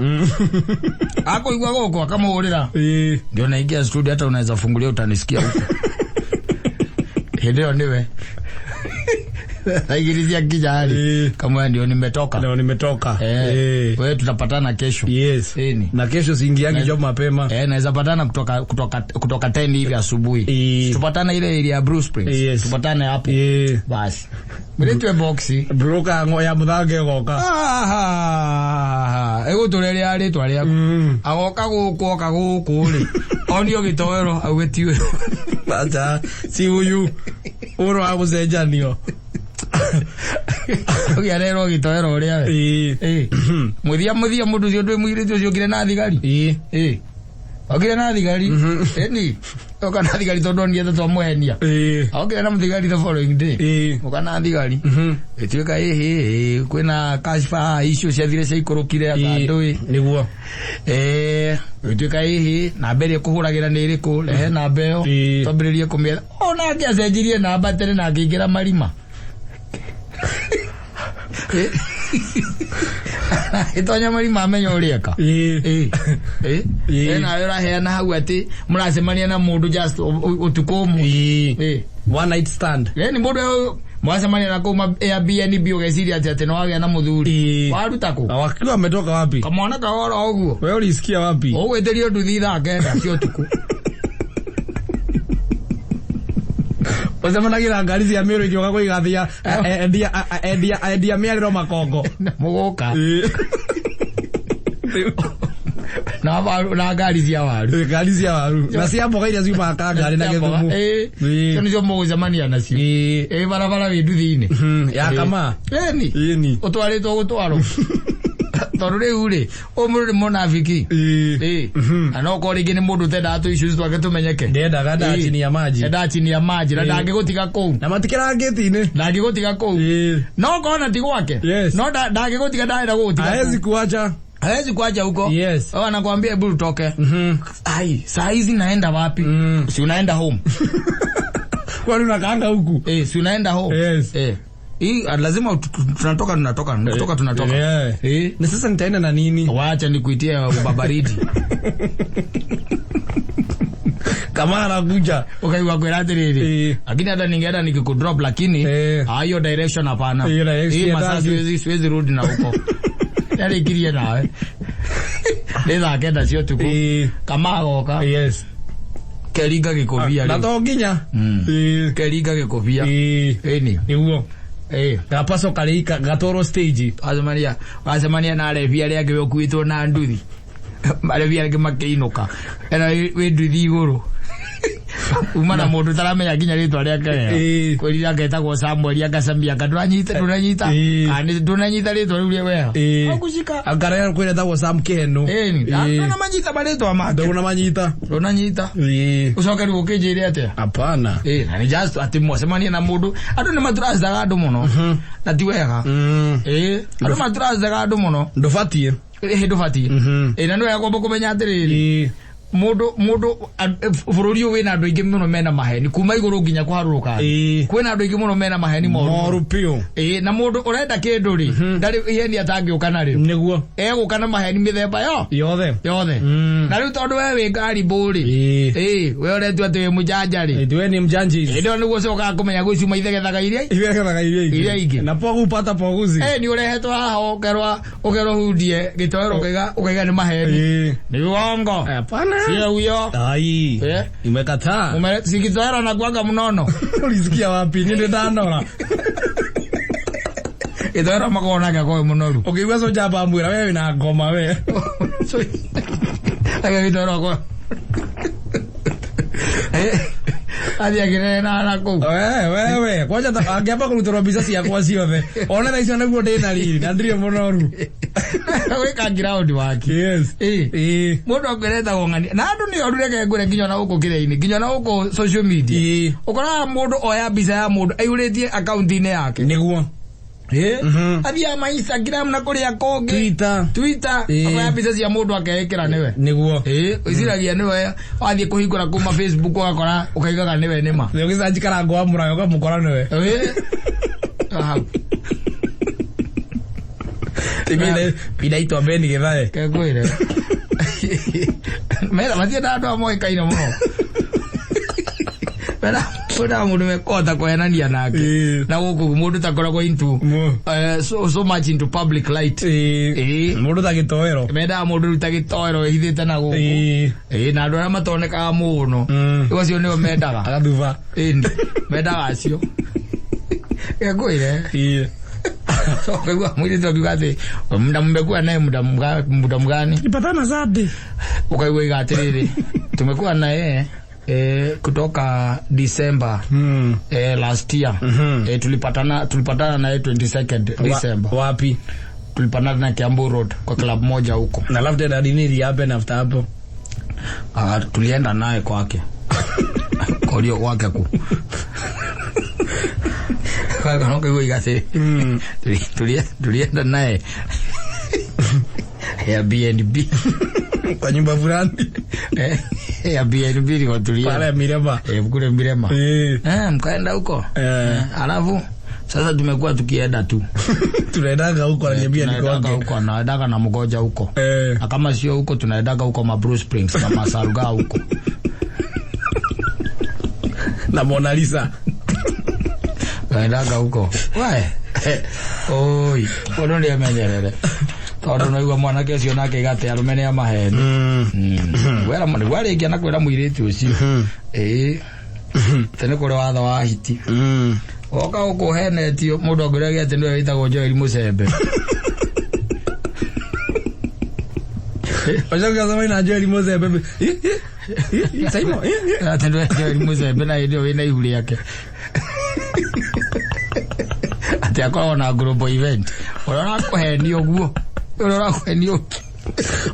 Akũigua gũkũ akamũhũrĩra. Ĩĩ. Ndio naingia studio hata unaweza fungulia utanisikia huko. Hĩndĩ ĩyo nĩwe. Thaa igĩrĩ cia nginya rĩ, kamwe ndio nimetoka. Ndio nimetoka. Eh, wewe tutapatana kesho. Yes. Eni. Na kesho siingiangi job mapema. Eh, naweza patana kutoka 10 hivi asubuhi. Tupatane ile area ya Blue Springs. Tupatane hapo. Basi. Mletwe boxi. Broka ngo ya muthange goka. Ah, egũtũreria rĩtwa rĩaku. Agoka gũkũ oka gũkũ rĩ. Onio gĩtoero auge ti ũyũ. Acha si huyu. Uro wa gũcenjanio. Ũgĩarerwo gĩtoero ũrĩa we. Eh. Mũthia mũthia mũndũ ũcio ndwĩ mũirĩtu ũcio okire na thigari. Okire na thigari. Ĩni. Oka na thigari tondũ onire ta twamũhenia. Okire na mũthigari the following day. Oka na thigari. Ĩtuĩka ĩhĩ kwĩna kashfa haha icio ciathire ciaikũrũkire anga ndũĩ. Niguo. Eh, ĩtuĩka ĩhĩ namba ĩrĩa ĩkũhũragĩra nĩ ĩrĩkũ, rehe namba ĩyo twambĩrĩrie kũmĩetha. Ona angĩacenjirie namba tene na angĩingĩra marima. Ĩtonya marima amenya ũrĩa eka. Nawe ũraheana hau atĩ mũracemania na mũndũ just ũtukũ ũmwe. One night stand. Ni mũndũ ũyũ mwacemania na kũu Airbnb ũgeciria atĩ atĩ nĩwagĩa na mũthuri. Waruta kũ? Na wakili ametoka wapi? Kamwana kahora ũguo. Wewe ulisikia wapi? Ũgwĩtĩrio nduthi thaa kenda cia ũtukũ. Ũcemanagia ngari cia mĩrũ igĩũka kũigathia endia endia endia mĩarĩro makongo. Mũgũka. Na waru na ngari cia waru. Ngari cia waru. Na cia mboga iria ciumaga Kangari na Gĩthumo. Icio nĩcio mũgũcemania nacio. Barabara wĩ nduthi-inĩ. Ya kama. Ĩni. Ĩni. Ũtwarĩtwo gũtwarwo. Tondũ rĩu rĩ, ũyũ mũndũ nĩ mũnabiki. Na no korwo rĩngĩ nĩ mũndũ ũtendaga tũ issues twake tũmenyeke. Ndendaga ndaga chini ya maji. Endaga chini ya maji na ndangĩgũtiga kũu. Na matikĩraga ngĩti-inĩ. Ndangĩgũtiga kũu. No kona ti gwake. No ndangĩgũtiga, ndarenda gũgũtiga. Haezi kuacha. Hawezi kuacha huko. Yes. Wao anakuambia hebu utoke. Ai, saa hizi naenda wapi? Si unaenda home. Kwani unakaanga huku? Eh, si unaenda home. Yes. Eh. Hii lazima tunatoka tunatoka kutoka tunatoka. Na sasa nitaenda na nini? Wacha nikuitie ubabaridi. Kama anakuja. Ukaigua kwĩra atĩrĩrĩ. Lakini hata ningeenda nikikudrop, lakini hiyo direction hapana. Hiyo direction Hii masaa ndagi. siwezi rudi na huko. Yarĩkirie nawe. Nĩ thaa kenda cia ũtukũ. Kama agoka. Keringa gĩkũbia Na rĩu. to nginya. Keringa gĩkũbia. Ĩni. Niguo. Gapaso karĩika gatwarwo stage. Wacemania na arebi arĩa angĩ ũkuĩtwo na nduthi. Arebi arĩa angĩ makĩinũka. Ena wĩ nduthi igũrũ. Uma na mũndũ ũtaramenya nginya rĩtwa rĩake wega. Kwĩrira agetagwo Samuel akacamia anga ndũranyita ndũnanyita. Kana ndũnanyita rĩtwa rĩu wega. Hakushika. Angaria kwĩra etagwo Sam Keno. Ĩni. Ndũnamanyita marĩtwa make. Ndũnamanyita. Ndũnanyita. Ũcoke rĩu ũkĩnjĩre atĩa? Hapana. Na nĩ just atĩ mwacemania na mũndũ. Andũ nĩ matũracaga andũ mũno. Na ti wega. Andũ matũracaga andũ mũno. Ndũbatiĩ. Ndũbatiĩ. Na nĩ wega kwamba kũmenya atĩrĩrĩ. Mũndũ bũrũri ũyũ wĩna andũ aingĩ mũno mena maheni kuma igũrũ nginya kũharũrũka thĩ. Kwĩna andũ aingĩ mũno mena maheni moru. Moru piũ. Na mũndũ ũrenda kĩndũ rĩ, ndarĩ iheni atangĩũka narĩo. Nĩguo. Egũka na maheni mĩthemba yo Yothe. yothe. Na rĩu tondũ we wĩ ngarimũ rĩ, we ũretua atĩ wĩ mũjanja rĩ, Ithuĩ ni mjanji. Hĩndĩ ĩyo nĩguo ũcokaga kũmenya gwĩ cuma ithegethaga iria Ithegethaga iria ingĩ. Iria ingĩ. Na pogu pata poguzi. Nĩ ũrehetwo haha ũkerwo hundie gĩtoero ũkaiga nĩ maheni. Ni uongo. Hapana. Sio huyo. Ai. Imekataa. Si gĩtoero na kuanga mnono. Ulisikia wapi? Ni ndanora. Gĩtoero makoragwo nake akoragwo wĩ mũnoru. Ũkĩigua soja bamwĩra we wĩna ngoma we. Ake gĩtoero akoragwo. Athiĩ akĩrere na kũu. We we we, kwanja angĩamba kũrutĩrwo mbica ciakwa ciothe. One thaa icio nĩguo ndĩna riri na ndirĩ mũnoru. Gwĩka ground wake. Yes. Mũndũ akwĩretagwo ng'ania. Na andũ nĩ oru, reke ngwĩre, nginya ona gũkũ kĩrĩa-inĩ, nginya ona gũkũ social media. Ũkoraga mũndũ oya mbica ya mũndũ aihũrĩtie akaunti-inĩ yake. Nĩguo. Athiaga ma Instagram na kũrĩa kũngĩ. Twitter. Twitter. Akoya mbica cia mũndũ akeĩkĩra nĩwe. Nĩguo. Wĩciragia nĩwe, wathiĩ kũhingũra kuma Facebook ũgakora ũkaigaga nĩwe nĩma. Nĩ ũgĩcanji karango wa mũrago ũkamũkora nĩwe. Hau. Inaitwa Ben Githae. Kekwĩre. Mera matiendaga andũ a moĩkaine mũno. Mera Kwĩna mũndũ mekũhota kũhenania nake. Ĩĩ. Na gũkũ mũndũ takoragwo into so, so much into public light. Ĩĩ. Mũndũ ta gĩtoero. Mendaga mũndũ rĩu ta gĩtoero wĩhithĩte na gũkũ. Ĩĩ. Ĩĩ, na andũ arĩa matonekaga mũno. Rĩu acio nĩo mendaga. Agathuba. Ĩni, mendaga acio. Ngwĩre. Ĩĩ. So ukaigua mũirĩtu akiuga atĩ muda mmekuwa naye muda mgani? Tulipatana Sunday. Ukaigua iga atĩrĩrĩ, tumekuwa naye kutoka December last year. Tulipatana naye 22nd December. Wapi? Tulipatana na Kiambu Road kwa club moja huko. Na alafu tena nini ili happen after hapo? Ah, tulienda naye kwake. Kolio kwake ku. Ukaigua iga atĩrĩ, tulienda naye Airbnb. Kwa nyumba fulani. Airbnb ndiko tulienda. Pale Mirema. Kule Mirema. Eh. Mkaenda huko. Eh. Alafu sasa tumekuwa tukienda tu. Tunaendaga huko, ananiambia niko Tunaendaga wake. huko, anaendaga na mgoja huko. Na kama sio huko tunaendaga huko ma Blue Springs na Masaruga huko. Na Mona Lisa. Tunaendaga huko. We. Oi, kono nĩ amenyerere. Tondũ naigua mwanake ũcio nake gate arũme nĩ amaheni. Wera nĩguo arĩkia na kwĩra mũirĩtu ũcio. Ĩĩ. Tene kũrĩ watho wa hiti. Woka gũkũ ũhenetio mũndũ angĩrĩa atĩ nĩwe wĩtagwo Joel Mũcembe. Wacoka ũcemanie na Joel Mũcembe. Saimo. Atĩ nĩwe Joel Mũcembe na hĩndĩ ĩyo wĩna ihu rĩake. Atĩ akoragwo na global event. Ũrĩa ũrakũhenia ũguo. Ũrĩa ũrakũhenia ũguo.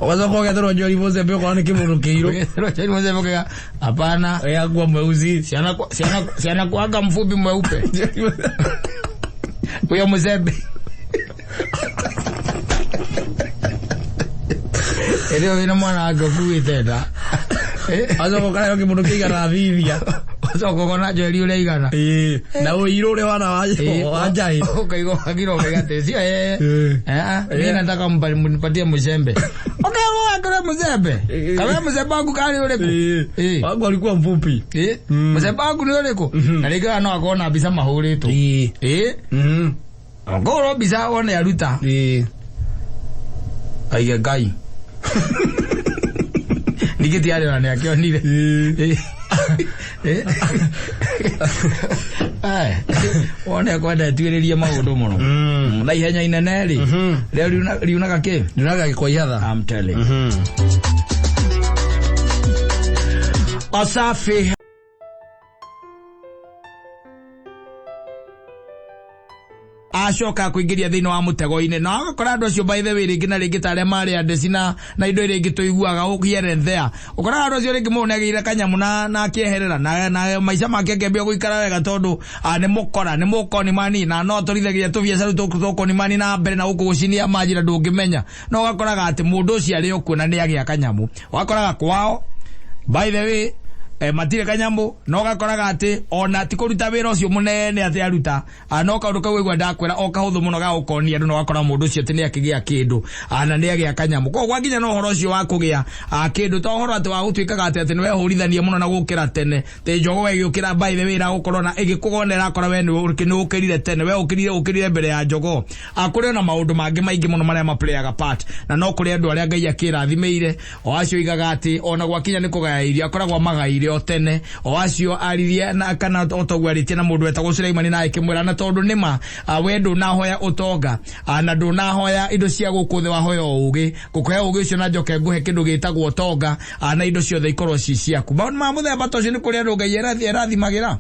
Ũgacoka ũgetherwo Joel Mũcembe ũkona nĩ kĩmũndũ kĩirũ. Ũgetherwo Joel Mũcembe ũkauga hapana. Yakuwa mweusi. Siana kuanga mfupi mweupe. Huyo Mũcembe. Ĩrĩa wĩna mwana wake ũkuĩte nda. Wacoka ũkarehwo kĩmũndũ kĩigana thithia. Ũcoka ũkona Joel ũrĩa aigana. Ĩĩ. Na ũirũ ũrĩa wana wa njaĩ. Ukaigua wakira ukaiga atĩ sio yeye. Mimi nataka mnipatie mzembe. Okay, wewe akira mzembe. Kama mzembe wangu kali ũrĩkũ? Ĩĩ. Wangu alikuwa mfupi. Ĩĩ. Mzembe wangu nĩ ũrĩkũ? Na rĩngĩ no akona mbica mahũrĩtwo. Ĩĩ. Ĩĩ. Ngorwo mbica wone aruta. Ĩĩ. Aige Ngai. Ningĩ ti arĩ ona nĩakĩonire. Ĩĩ. Ĩĩ. Wone kwenda tuĩrĩrie maũndũ mũno. Na ihenya inene rĩ. Rĩo riunaga kĩ? Riunaga gĩkwa ihatha. I'm telling. Asafi. Acoka kuingĩria thĩinĩ wa mũtego-inĩ na agakora andũ acio by the way rĩngĩ na rĩngĩ ta arĩa marĩ andeci na indo iria ingĩ tũiguaga here and there, ũkoraga andũ acio rĩngĩ mũndũ nĩagĩire kanyamũ na akĩeherera na maica make akĩambia gũikara wega tondũ nĩ mũkora nĩ mũkonimani na no atwarithagia tũbiacara tũkũ tũkonimani na mbere na gũkũ gũcinia manjĩra ndũngĩmenya, no ũgakoraga atĩ mũndũ ũcio arĩ o kuo na nĩagĩa kanyamũ, ũgakoraga kwao by the way matirĩ kanyamũ, no ũgakoraga atĩ ona ti kũruta wĩra ũcio mũnene atĩ aruta, no kaũndũ kau waigua ndakwĩra o kahũthũ mũno ga gũkonia andũ, no ũgakora mũndũ ũcio atĩ nĩakĩgĩa kĩndũ, na nĩagĩa kanyamũ. Koguo gwakinya na ũhoro ũcio wa kũgĩa kĩndũ to ũhoro atĩ wa gũtuĩkaga atĩ atĩ nĩwehũrithania mũno na gũkĩra tene, tĩ njogo ĩgĩũkĩra by the way ĩragũkorwo na ĩgĩkũgona ĩrakora we nĩ ũkĩrire tene, we ũkĩrire mbere ya njogoo. Kũrĩ ona maũndũ mangĩ maingĩ mũno marĩa maplayaga part, na no kũrĩ andũ arĩa Ngai akĩrathimĩire o acio igaga atĩ ona gwakinya nĩ kũgaya irio akoragwo amagaire o tene, o acio aririe na kana o toguo arĩtie na mũndũ wetagwo Suleimani na akĩmwĩra na tondũ nĩma we ndũnahoya ũtonga, na ndũnahoya indo cia gũkũ thĩ, wahoya o ũgĩ, ngũkũhe ũgĩ ũcio na njoke ngũhe kĩndũ gĩtagwo ũtonga, na indo ciothe ikorwo ci ciaku. Maũndũ ma mũthemba ta ũcio nĩ kũrĩ andũ Ngai erathimagĩra.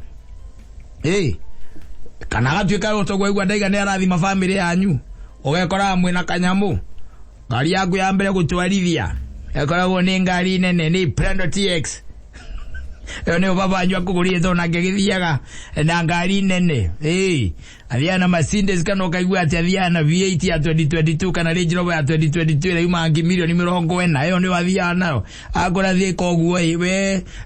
Ĩĩ. Kana agatuĩka ũtoguo aigua ndaiga nĩ arathima bamĩrĩ yanyu, ũgekoraga mwĩna kanyamũ, ngari yaku ya mbere gũtwarithia ĩkoragwo nĩ ngari nene nĩ Prado TX, ĩyo nĩyo baba wanyu akũgũrire tondũ nake agĩthiaga na ngari nene. Ĩĩ, athiaga na Mercedes kana ũkaigua atĩ athiaga na V8 ya 2022 kana Range Rover ya 2022 ĩrĩa yumaga ngi mirioni 40, ĩyo nĩyo athiaga nayo. Akũra thiĩ koguo ĩ,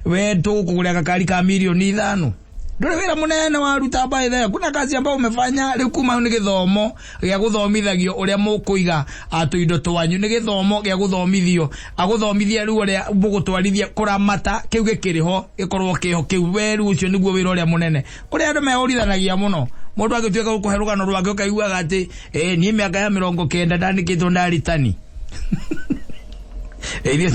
we tũgũkũgũrĩra gakari ka mirioni 5. Ndũrĩ wĩra mũnene waruta. By the way, kuna kazi ambayo umefanya. Rĩu kuma hau nĩ gĩthomo gĩa gũthomithagio ũrĩa mũkũiga tũindo twanyu, nĩ gĩthomo gĩa gũthomithio, agũthomithia rĩu ũrĩa mũgũtwarithia kũramata kĩu gĩkĩrĩ ho, gĩkorwo kĩho kĩu. We rĩu ũcio nĩguo wĩra ũrĩa mũnene kũrĩa andũ mehũrithanagia mũno. Mũndũ agĩtuĩka gũkũhe rũgano rwake, ũkaiguaga atĩ niĩ mĩaka ya 90 ndandĩkĩtwo ndaritani. Ithuĩ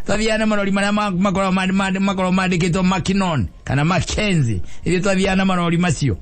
twathiaga na marori marĩa makoragwo mandĩkĩtwo Mackinnon kana Mackenzie. Ithuĩ twathiaga na marori macio.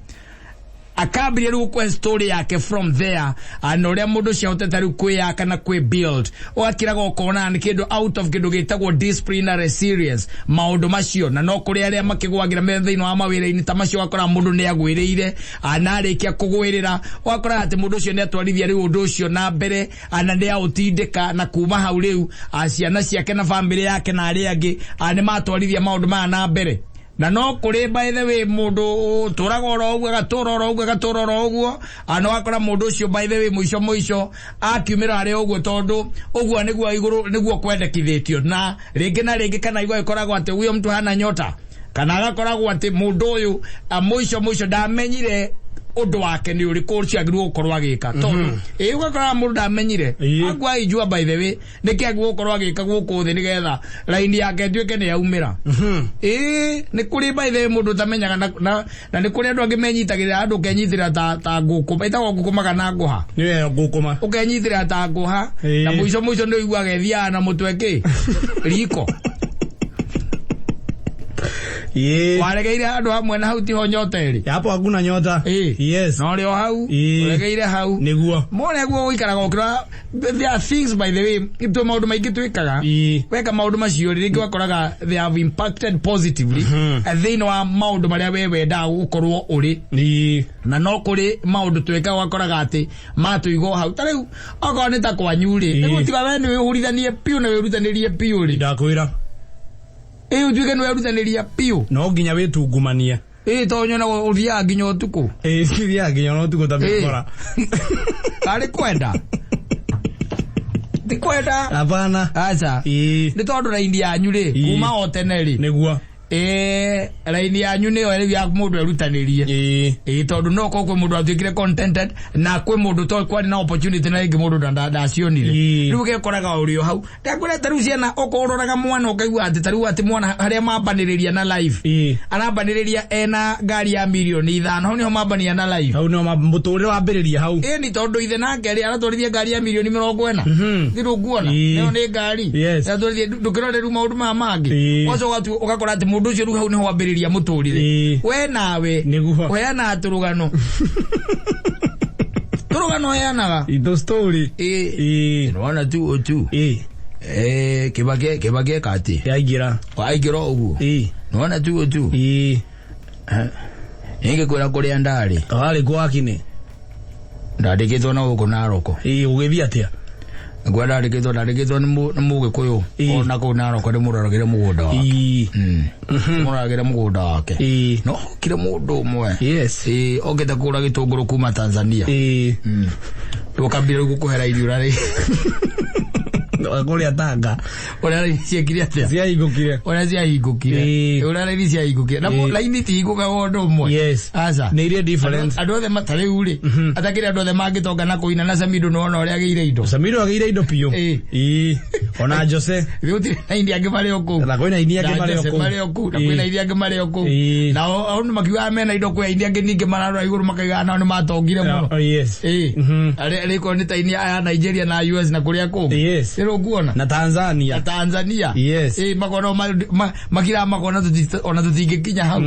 Akambĩrĩria rĩu gũkũhe story yake from there, na ũrĩa mũndũ ũcio ahotete rĩu kwĩyaka na kwĩ build. Ũgakiraga ũkona nĩ kĩndũ out of kĩndũ gĩtagwo discipline na resilience, maũndũ macio. Na no kũrĩ arĩa makĩgwagĩra me thĩinĩ wa mawĩra-inĩ ta macio, ũgakora mũndũ nĩ agwĩrĩire, na arĩkia kũgwĩrĩra, ũgakora atĩ mũndũ ũcio nĩ atwarithia rĩu ũndũ ũcio na mbere, na nĩ aũtindĩka, na kuma hau rĩu ciana ciake na bamĩrĩ yake na arĩa angĩ nĩ matwarithia maũndũ maya na mbere. Na no kũrĩ, by the way, mũndũ ũtũraga oro ũguo, agatũra oro ũguo, agatũra oro ũguo, na ũgakora mũndũ ũcio, by the way, mũico mũico akiumĩra arĩ ũguo, tondũ ũguo nĩguo igũrũ nĩguo kwendekithĩtio. Na rĩngĩ na rĩngĩ kana igua ĩkoragwo atĩ huyo mtu hana nyota, kana agakoragwo atĩ mũndũ ũyũ mũico mũico ndamenyire ũndũ wake nĩ ũrĩkũ ũcio agĩrĩirwo gũkorwo agĩka, tondũ ĩ ũgakora mũndũ ndamenyire hakuaijua, by the way, nĩkĩ agĩrĩirwo gũkorwo agĩka gũkũ thĩ nĩgetha raini yake ĩtuĩke nĩ yaumĩra. Ĩĩ, nĩ kũrĩ, by the way, mũndũ ũtamenyaga, na nĩ kũrĩ andũ angĩ menyitagĩrĩra, andũ ũkenyitĩrĩra ta ngũkũ, ĩtagwo ngũkũma kana ngũha. Nĩyo ngũkũma. Ũkenyitĩrĩra ta ngũha, na mũico mũico nĩ ũiguaga ĩthiaga na mũtwe kĩ riko. Waregeire handũ hamwe na hau tiho nyota ĩrĩ. Hapo hakuna nyota. No rĩ o hau ũregeire hau. Nĩguo. Mone guo gũikaraga ũkĩrora. There are things, by the way, twĩ maũndũ maingĩ twĩkaga. Weka maũndũ macio rĩ, rĩngĩ wakoraga they have impacted positively thĩinĩ wa maũndũ marĩa we wendaga gũkorwo ũrĩ. Na no kũrĩ maũndũ twĩkaga, wakoraga atĩ matũiga o hau. Ta rĩu okorwo nĩ ta kwanyu rĩ, nĩguo tiga we nĩ wĩhũrithanie biũ na wĩrutanĩrie biũ rĩ. Ndakwĩra. Ĩ, ũtuĩke nĩ werutanĩria biũ. No nginya wĩtungumanie. Ĩ, tondũ nyonaga ũthiaga nginya ũtukũ. Ĩĩ, thiaga nginya ona ũtukũ ta mĩkora. Karĩ kwenda ti kwenda. Hapana. Aca. Nĩ tondũ raini yanyu rĩ, kuma o tene rĩ, ĩĩ, raini yanyu nĩyo rĩu ya mũndũ erutanĩrie. Ĩĩ, tondũ no korwo kwĩ mũndũ atuĩkire contented, na kwĩ mũndũ to kwarĩ na opportunity na rĩngĩ mũndũ ndacionire. Rĩu gekoraga ũrĩ o hau. Ndakwĩra, ta rĩu ciana, okorwo ũroraga mwana ũkaigua atĩ ta rĩu atĩ mwana harĩa mambanĩrĩria na life, arambanĩrĩria ena ngari ya mirioni 5, hau nĩho mambania na life. Hau nĩho mũtũrĩre wambĩrĩria hau. Ĩni, tondũ ithe nake rĩ, aratwarithia ngari ya mirioni 40. Thirũ nguona nĩyo nĩ ngari. Aratwarithia, ndũkĩrore rĩu maũndũ maya mangĩ. Ũgacoka ũgakora atĩ mũndũ ũcio rĩu hau nĩho wambĩrĩria mũtũrĩre. We nawe ũheanaga tũrũgano, tũrũgano ũheanaga. Ito story. Ĩĩ. Nĩwona tu ũtu. Kĩbake, Kĩbake eka atĩ Yaingĩra. Aingĩra o ũguo. Nĩwona tu ũtu. Ingĩkwĩra kũrĩa ndarĩ. Warĩ gwakine. Ndandĩkĩtwo na gũkũ Naroko. Ũgĩthiĩ atĩa? Ngwa ndandĩkĩtwo nĩ Mũgĩkũyũ ona kũu Naroko, nĩ mũroragĩre mũgũnda wake. Mũroragĩre mũgũnda wake. No hokire mũndũ ũmwe. Ĩĩ, okĩte kũgũra gĩtũngũrũ kuma Tanzania. Rĩu ũkambia rĩu gũkũhera irio rĩ. Kũrĩa Tanga. Ũrĩa raini ciekire atĩa? Ciahingũkire. Ũrĩa ciahingũkire. Ũrĩa raini ciahingũkire na raini tihingũkaga ũndũ ũmwe. Aca. Nĩ irĩ difference. Andũ othe ta rĩu rĩ, atakĩrĩ andũ othe mangĩtonga na kũina na Samido, nĩwona ũrĩa agĩire indo. Samido agĩire indo biũ. Ona Jose. Rĩu gũtirĩ na aini angĩ marĩ o kũu. Na kwĩna aini angĩ Na marĩ o Jose kũu. marĩ o kũu, na kwĩna aini angĩ marĩ o kũu. Nao andũ makiugaga mena indo, kwĩ aini angĩ ningĩ mararora igũrũ makaigaga nao nĩ matongire mũno. Oh, yes. Arĩa rĩkorwo nĩ ta aini aya Nigeria na US na kũrĩa kũngĩ. Rĩrĩ ũkuona Na Tanzania. Na Tanzania. Makona makira makona ona tũtingĩkinya hau.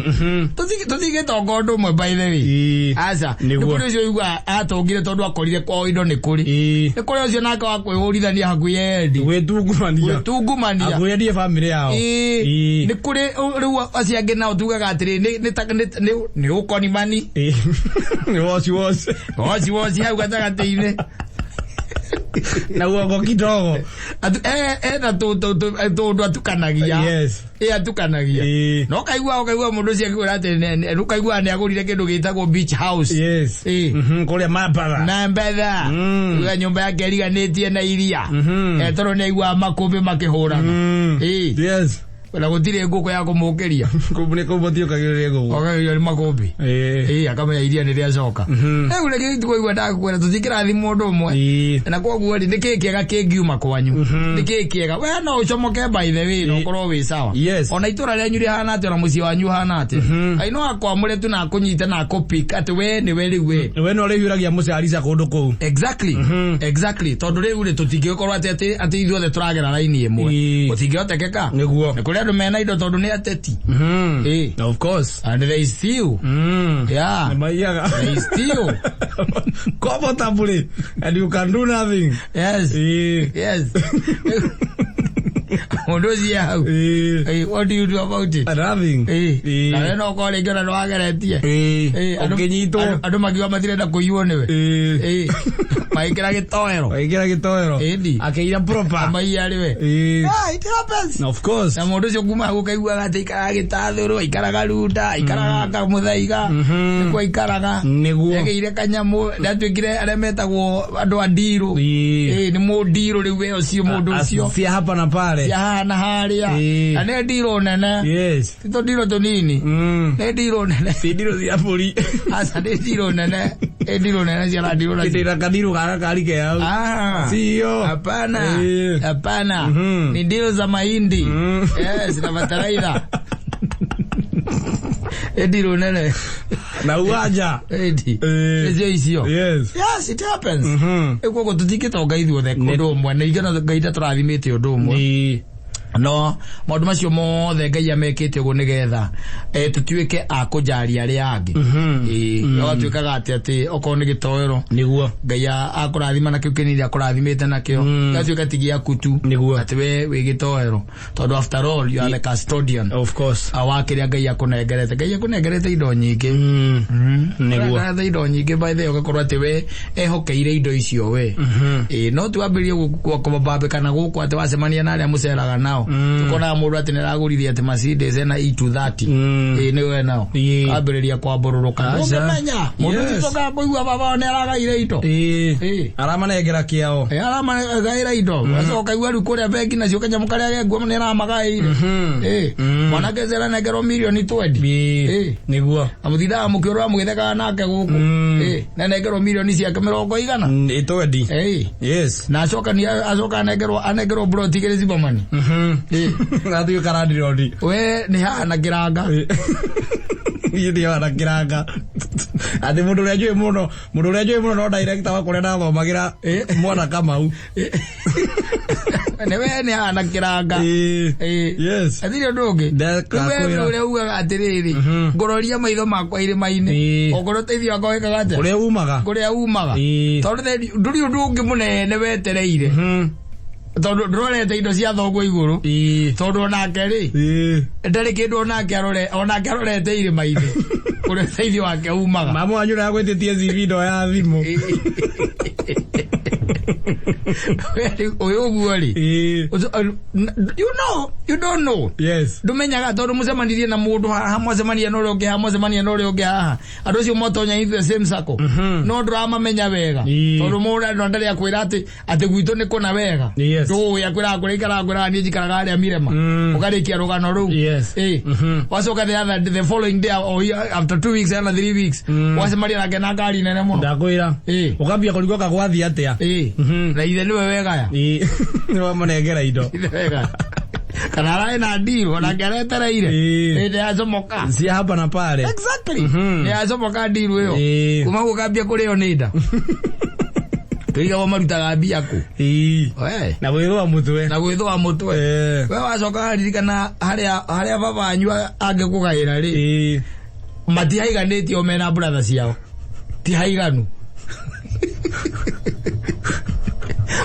Tũtingĩtonga ũndũ ũmwe, by the way. Aca. Nĩ kũrĩ ũcio ũigua atongire tondũ akorire kwao indo nĩ kũrĩ. Nĩ kũrĩ ũcio nake wa kwĩhũrithania hakuhĩ endi. Gwĩtungumania. Gwĩtungumania. Hakuhĩ endie bamĩrĩ yao. Nĩ kũrĩ rĩu acio angĩ nao tugaga atĩrĩ nĩ ũkonimani. Nĩ woci woci. Woci woci hau gatagatĩ-inĩ. Na guoko kidogo. Ena tũndũ atukanagia. Ĩ, atukanagia. No kaigua mũndũ ũcio akiuga atĩ ũkaigua nĩ agũrire kĩndũ gĩtagwo beach house. Kũrĩa Mambara. Na mbetha. Uga nyũmba yake ĩriganĩtie na iria. Tondũ nĩ aiguaga makũmbĩ makĩhũrana. Na gũtirĩ ngũkũ ya kũmũkĩria. Kũu nĩ kũu mũtiũkagĩrĩria ngũkũ. Okagĩrio nĩ makũmbĩ. Ĩĩ. Ĩĩ, akamenya iria nĩ rĩacoka. Rĩu rĩngĩ tũkũigua ndakwĩra tũtikĩrathimwo ũndũ ũmwe. Ĩĩ. Na koguo rĩ, nĩkĩĩ kĩega kĩngiuma kwanyu? Nĩkĩĩ kĩega? We no ũcomoke by the way, na ũkorwo wĩ sawa. Yes. Ona itũra rĩanyu rĩhana atĩa, ona mũciĩ wanyu ũhana atĩa? Ngai no akwamũre tu na akũnyite na akũpick atĩ we nĩwe rĩu we. We no ũrĩhiũragia mũcarica kũndũ kũu. Exactly. Exactly. Tondũ rĩu rĩ, tũtingĩgĩkorwo atĩ atĩ ithuothe tũragera raini ĩmwe. Ĩĩ. Gũtingĩhotekeka. Nĩguo. Nĩ kũrĩ andũ mena indo tondũ nĩ ateti. Ĩĩ. Of course. And they steal. Yeah. Nĩmaiyaga. They steal. Comfortably and you can do nothing. Yes. Ĩĩ. Yes. Mũndũ ũcio hau. Ĩĩ. Hey, what do you do about it? Nothing. Ĩĩ. Ĩĩ. Na we no ũkorwo rĩngĩ ona nĩwageretie. Ĩĩ. Ĩĩ, Ũkĩnyitwo. Andũ makiuga matirenda kũiywo nĩwe. Ĩĩ. Ĩĩ. Magĩkĩra gĩtoero. Agĩkĩra gĩtoero. Ĩni. Akĩira proper. Amaiya arĩ we. Ĩĩ. Ah, it happens. Of course. Na mũndũ ũcio kuma hau ũkaiguaga atĩ aikaraga gĩtathũrũ, aikaraga runda, aikaraga kamũthaiga, nĩkuo aikaraga. Nĩguo. Nĩagĩire kanyamũ, nĩatuĩkire arĩa metagwo andũ a ndirũ. Ĩĩ. Ĩĩ, nĩ mũndirũ rĩu we ũcio mũndũ ũcio. Cia hapa na pale. Cia haha na harĩa. Ĩĩ. Na nĩ ndirũ nene. Yes. Ti tũndirũ tũnini. Nĩ ndirũ nene. Ti ndirũ cia mbũri. Aca nĩ ndirũ nene. Nĩ ndirũ nene cia ndirũ na. Ndĩna kandirũ gaka kari ke hau. Ah. Sio. Hapana. Ĩĩ. Hapana. Ni ndirũ za mahindi. Yes, na bataraitha. Nĩ ndirũ nene. Na uwanja. Ĩndi. Ĩĩ. Nĩcio icio. Yes. Yes, it happens. Rĩu koguo tũtingĩtonga ithuothe ũndũ ũmwe na ithuĩ Ngai ndatũrathimĩte ũndũ ũmwe. Ĩĩ. No maũndũ macio mothe Ngai amekĩte ũguo nĩgetha tũtuĩke a kũjaria arĩa angĩ. Ĩĩ, ũgatuĩkaga atĩ okorwo nĩ gĩtoero Nĩguo. Ngai akũrathima nakĩo kĩnini akũrathimĩte nakĩo gĩgatuĩka ti gĩaku tu Nĩguo. atĩ we wĩ gĩtoero tondũ after all you are the custodian Of course. wa kĩrĩa Ngai akũnengerete. Ngai akũnengerete indo nyingĩ. Nĩguo. Akũnengerete indo nyingĩ by the way ũgakorwo atĩ we ehokeire indo icio we. Ĩĩ, no ti wambĩrĩrie kũbambĩkana gũkũ atĩ wacemania na arĩa mũceraga nao. Tukonaga mũndũ atĩ nĩaragũrire atĩ Mercedes ena E230. Ĩĩ, nĩwe nao. Ĩĩ. Ambĩrĩria kwambũrũrũka. Aca. Ndũngĩmenya. Mũndũ Yes. ũcio ũcokaga kũigua baba wao nĩaragaire indo. Ĩĩ. Ĩĩ. Aramanengera kĩao. Ĩ, aramagaĩra indo. Acoka kaigua rĩu kũrĩa bengi nacio kanyamũ karĩa genguo nĩaramagaĩire. Ĩĩ. Mwanake ũcio aranengerwo mirioni 20. Ĩĩ. Ĩĩ. Nĩguo. Amũtindaga mũkĩũrũra mũgĩthekaga nake gũkũ. Ĩĩ. Nanengerwo mirioni ciake mĩrongo igana. Ĩtwendi. Ĩĩ. Yes. Na acoka ni acoka anengerwo broti igĩrĩ Zimmerman. Ĩĩ. Atuĩka landlord. We nĩ haha na kĩranga. Niĩ ndiaga na kĩranga. Atĩ mũndũ ũrĩa njũĩ mũno, mũndũ ũrĩa njũĩ mũno no director wa kũrĩa ndathomagĩra mwana Kamau. Nĩ we nĩ haha na kĩranga. Ĩĩ. Ĩĩ. Yes. Hatirĩ ũndũ ũngĩ. Ndakwĩra. Rĩu we ũrĩa ugaga atĩrĩrĩ, ngũroria maitho makwa irĩma-inĩ. Ĩĩ. Okorwo ũteithio wakwa wĩkaga atĩa? Kũrĩa umaga. Kũrĩa umaga. Ĩĩ. Tondũ ndũrĩ ũndũ ũngĩ mũnene wetereire. Tondũ ndũrorete indo cia thoguo igũrũ. Ĩĩ. Tondũ onake rĩ, Ĩĩ. ndarĩ kĩndũ onake arorete irĩma-inĩ. Kũrĩa ũteithio wake umaga. Mama wanyu ũrĩa agwĩtĩtie CV ndoya thimũ. Ũyũ ũguo rĩ. Ĩĩ. You know, you don't know. Yes. Ndũmenyaga tondũ mũcemanirie na mũndũ haha, mwacemania na ũrĩa ũngĩ haha, mwacemania na ũrĩa ũngĩ haha. Andũ acio motonya into the same circle. No ndũramamenya wega. Ĩĩ. Tondũ mũndũ andũ ndarĩ akwĩra atĩ gwitũ nĩ kũna wega. Yes. Ndũĩ akwĩraga kũrĩa ikaraga akwĩraga niĩ njikaraga harĩa Mirema. Ũkarĩkia rũgano rũu. Yes. Ĩĩ. Wacoka the other the following day or after 2 weeks and 3 weeks. Wacemania nake na ngari nene mũno. Ndakwĩra. Ĩĩ. Ũkambia kũrigwo kagwathiĩ atĩa. Ĩĩ. Na ithe nĩwe wegaya. Ĩĩ. Nĩwamanengera indo. Ithe wegaya. Kana ararĩ na deal onake aretereire. Ĩĩ. Ĩĩ, nĩacomoka. Cia hapa na pale. Exactly. Nĩacomoka deal ĩyo. Ĩĩ. Kuma gũkambia kũrĩo nĩ nda. Tũigagwo marutaga mbia kũ. Ĩĩ. We. Na gwĩthũa mũtwe. Na gwĩthũa mũtwe. Ĩĩ. We wacoka waririkana harĩa baba wanyu angĩkũgaĩra rĩ. Ĩĩ. Matihaiganĩtio mena brother ciao. Ti haiganu.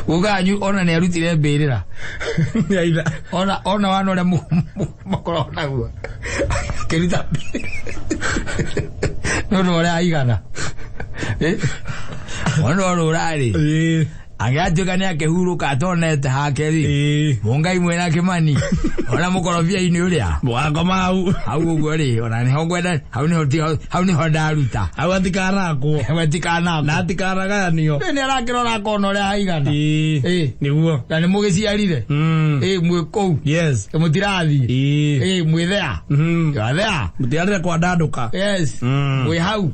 Guka wanyu ona nĩarutire mbĩrĩra. Aitha. Ona wana ũrĩa makoragwo naguo. Akĩruta mbĩrĩra. Nĩ ũndũ wa ũrĩa aigana. Mwana ũrĩa ũrarĩ. Ĩĩ. Angĩgatuĩka nĩ akĩhurũka atonete hake rĩ, mũngai mwĩna Kĩmani ona mũkorobia-inĩ ũrĩa Mũgakoma hau. Hau ũguo rĩ, ona nĩho ngwenda, hau nĩho hau nĩho ndaruta. Hau atikanakwo. Hau atikanakwo. Na atikanagayanio. Nĩ arakĩrora akona ũrĩa haigana. Nĩguo. Na nĩ mũgĩciarire. Mwĩ kũu. Yes. Mũtirathiĩ. Mwĩ there. You are there. Mũtiarire kwandandũka. Yes. Mwĩ hau.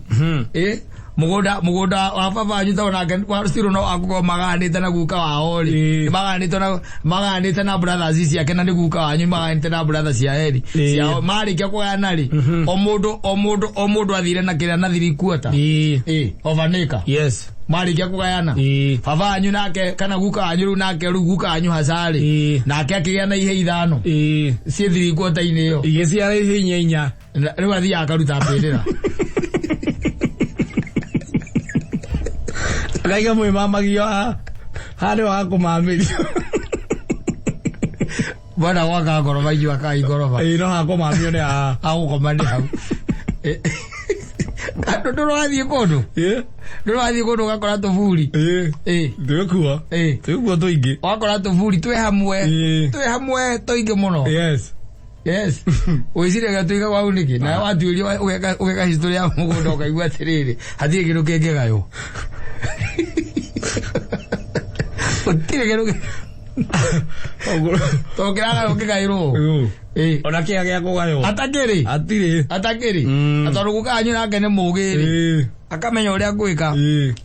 Mũgũnda wa baba wanyu tondũ nake still no angĩkorwo maganĩte na guka wao rĩ, maganĩte na maganĩte na brothers ciake, na nĩ guka wanyu maganĩte na brothers cia eri ciao, marĩkia kũgayana rĩ, o mũndũ athire na kĩrĩa na 3/4 of an acre. Marĩkia kũgayana, baba wanyu nake kana guka wanyu rĩu nake, rĩu guka wanyu hacarĩ, nake akĩgĩa na ihe 5 ciĩ 3/4-inĩ ĩyo. Igĩciara ihe inya inya. Rĩu athiaga akaruta mbĩrĩra. Akaiga mwĩmamagio haha harĩ wa kũmamĩrio. Bwana gwaka ngoroba, inyuĩ akai ngoroba. No hakũmamio nĩ haha. Agũkoma nĩ hau. Andũ ndũrathiĩ kũndũ, ndũrathiĩ kũndũ ũgakora tũburi. Twĩkuo. Twĩkuo tũingĩ. Wakora tũburi twĩ hamwe, twĩ hamwe tũingĩ mũno. Yes, wĩciragia tuiga wau nĩkĩ? Na watuĩria ũgeka history ya mũgũnda, ũkaigua atĩrĩrĩ, hatirĩ kĩndũ kĩngĩgaywo, gũtirĩ kĩndũ tondũ kĩragaywo kĩgaĩrwo. Ona kĩga gĩa kũgaywo. Atakĩrĩ. Hatirĩ. Atakĩrĩ. Na tondũ guka wanyu nake nĩ mũgĩ rĩ, akamenya ũrĩa gwĩka.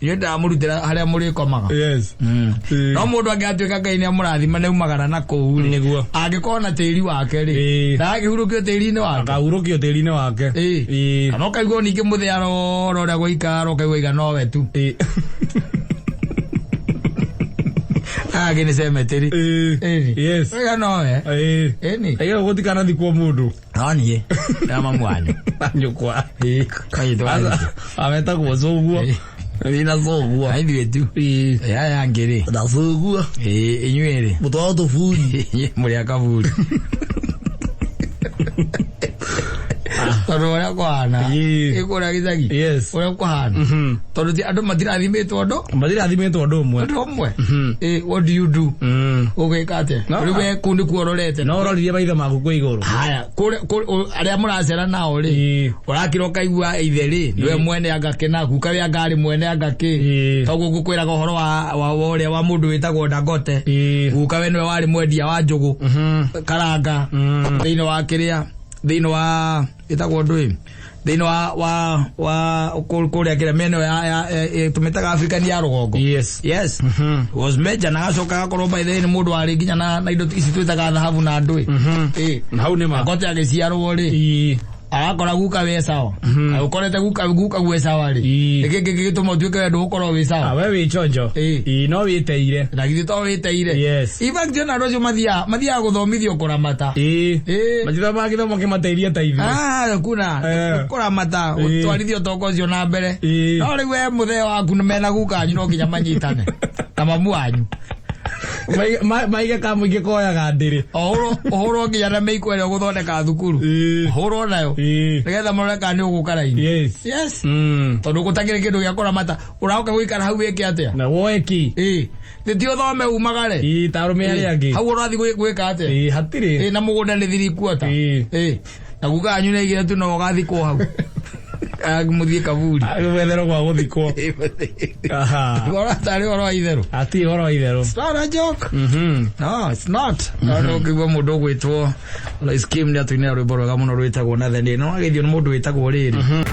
Inyuĩ ndamũrutĩra harĩa mũrĩkomaga. No mũndũ angĩatuĩka Ngai nĩ amũrathima nĩ aumagara na kũu rĩ, angĩkorwo na tĩri wake rĩ, ndagakĩhurũkio tĩri-inĩ wake. Akahurũkio tĩri-inĩ wake. Kana ũkaigua ningĩ mũthĩ arora ũrĩa gũikara, ũkaigua iga nowe tu. Agĩ nĩ cemetery. Ĩni. Ũiga nowe. Ĩni. Aiga gũtikanathikwo mũndũ. No niĩ na mamu wanyu. Nyũkwa. Kaitũ. Ametagwo coguo. Wĩna coguo. Ithuĩ tu. Aya angĩ rĩ, Na coguo. Inyuĩ rĩ, Mũtwaro tũburi. Inyuĩ mũrĩ a kaburi tondũ ũrĩa kũhana, ĩkũrĩa gĩcagi, ũrĩa kũhana, tondũ ti andũ matirathimĩtwo ũndũ. Matirathimĩtwo ũndũ ũmwe. Ũndũ ũmwe. What do you do? Ũgwĩka atĩa? No. Rĩu we kũu nĩkuo ũrorete. No ũroririe maitho maku kwĩ igũrũ. Haya, kũrĩa arĩa mũracera nao rĩ, ũrakira ũkaigua ithe rĩ nĩwe mwene anga kĩ, guka we anga arĩ mwene anga kĩ. Toguo ngũkwĩraga ũhoro wa ũrĩa wa mũndũ wĩtagwo Dangote. Guka we nĩwe warĩ mwendia wa njũgũ, karanga, thĩinĩ wa kĩrĩa, thĩinĩ wa ĩtagwo ndũĩ, thĩinĩ wa kũrĩa kĩrĩa mĩena ĩyo tũmĩtaga Afrika ya rũgongo. Yes, was major, na agacoka agakorwo by the way nĩ mũndũ warĩ nginya na indo ici twĩtaga thahabu na ndũĩ. Hau nĩ ma. Dangote agĩciarwo rĩ, arakora guka we sawa. Ũkorete guka gwe sawa rĩ, nĩkĩ kĩngĩgĩtũma ũtuĩke we ndũgũkorwo wĩ sawa? We wĩ chonjo. No wĩteire. Na githĩ to wĩteire? Yes. In fact, ona andũ acio mathiaga gũthomithio kũramata. Matithomaga gĩthomo kĩmateithie ta ithuĩ. Ah, kuna kũramata, gũtwarithia ũtonga ũcio na mbere. No rĩu we mũthee waku mena guka wanyu no nginya manyitane na mamu wanyu. Maige kamũingĩ koyaga ndĩrĩ. Ũhũrwo nginya na mĩiko ĩrĩa ũgũthondeka thukuru, ũhũrwo nayo, nĩgetha marore kana nĩ ũgũka raini. Yes, tondũ gũtakĩrĩ kĩndũ gĩa kũramata, ũraũka gũikara hau wĩke atĩa? Na woe ki. Tĩ ũthome umagare. Ta arũme arĩa angĩ. Hau ũrathiĩ gwĩka atĩa? Hatirĩ. Na mũgũnda nĩ 3/4. Na guka wanyu nĩaigire tu no ũgathikwo hau. Ah, mũthiĩ kaburi. Gwetherwo gwa gũthikwo. Aha. Ũhoro tarĩ ũhoro wa itherũ. Hatirĩ ũhoro wa itherũ. It's not a joke. No, it's not. No ngĩigua mũndũ ũgwĩtwo Lois Kim nĩ atũinĩra rwĩmbo rwega mũno rwĩtagwo na Theni. No agĩthio nĩ mũndũ wĩtagwo rĩrĩ.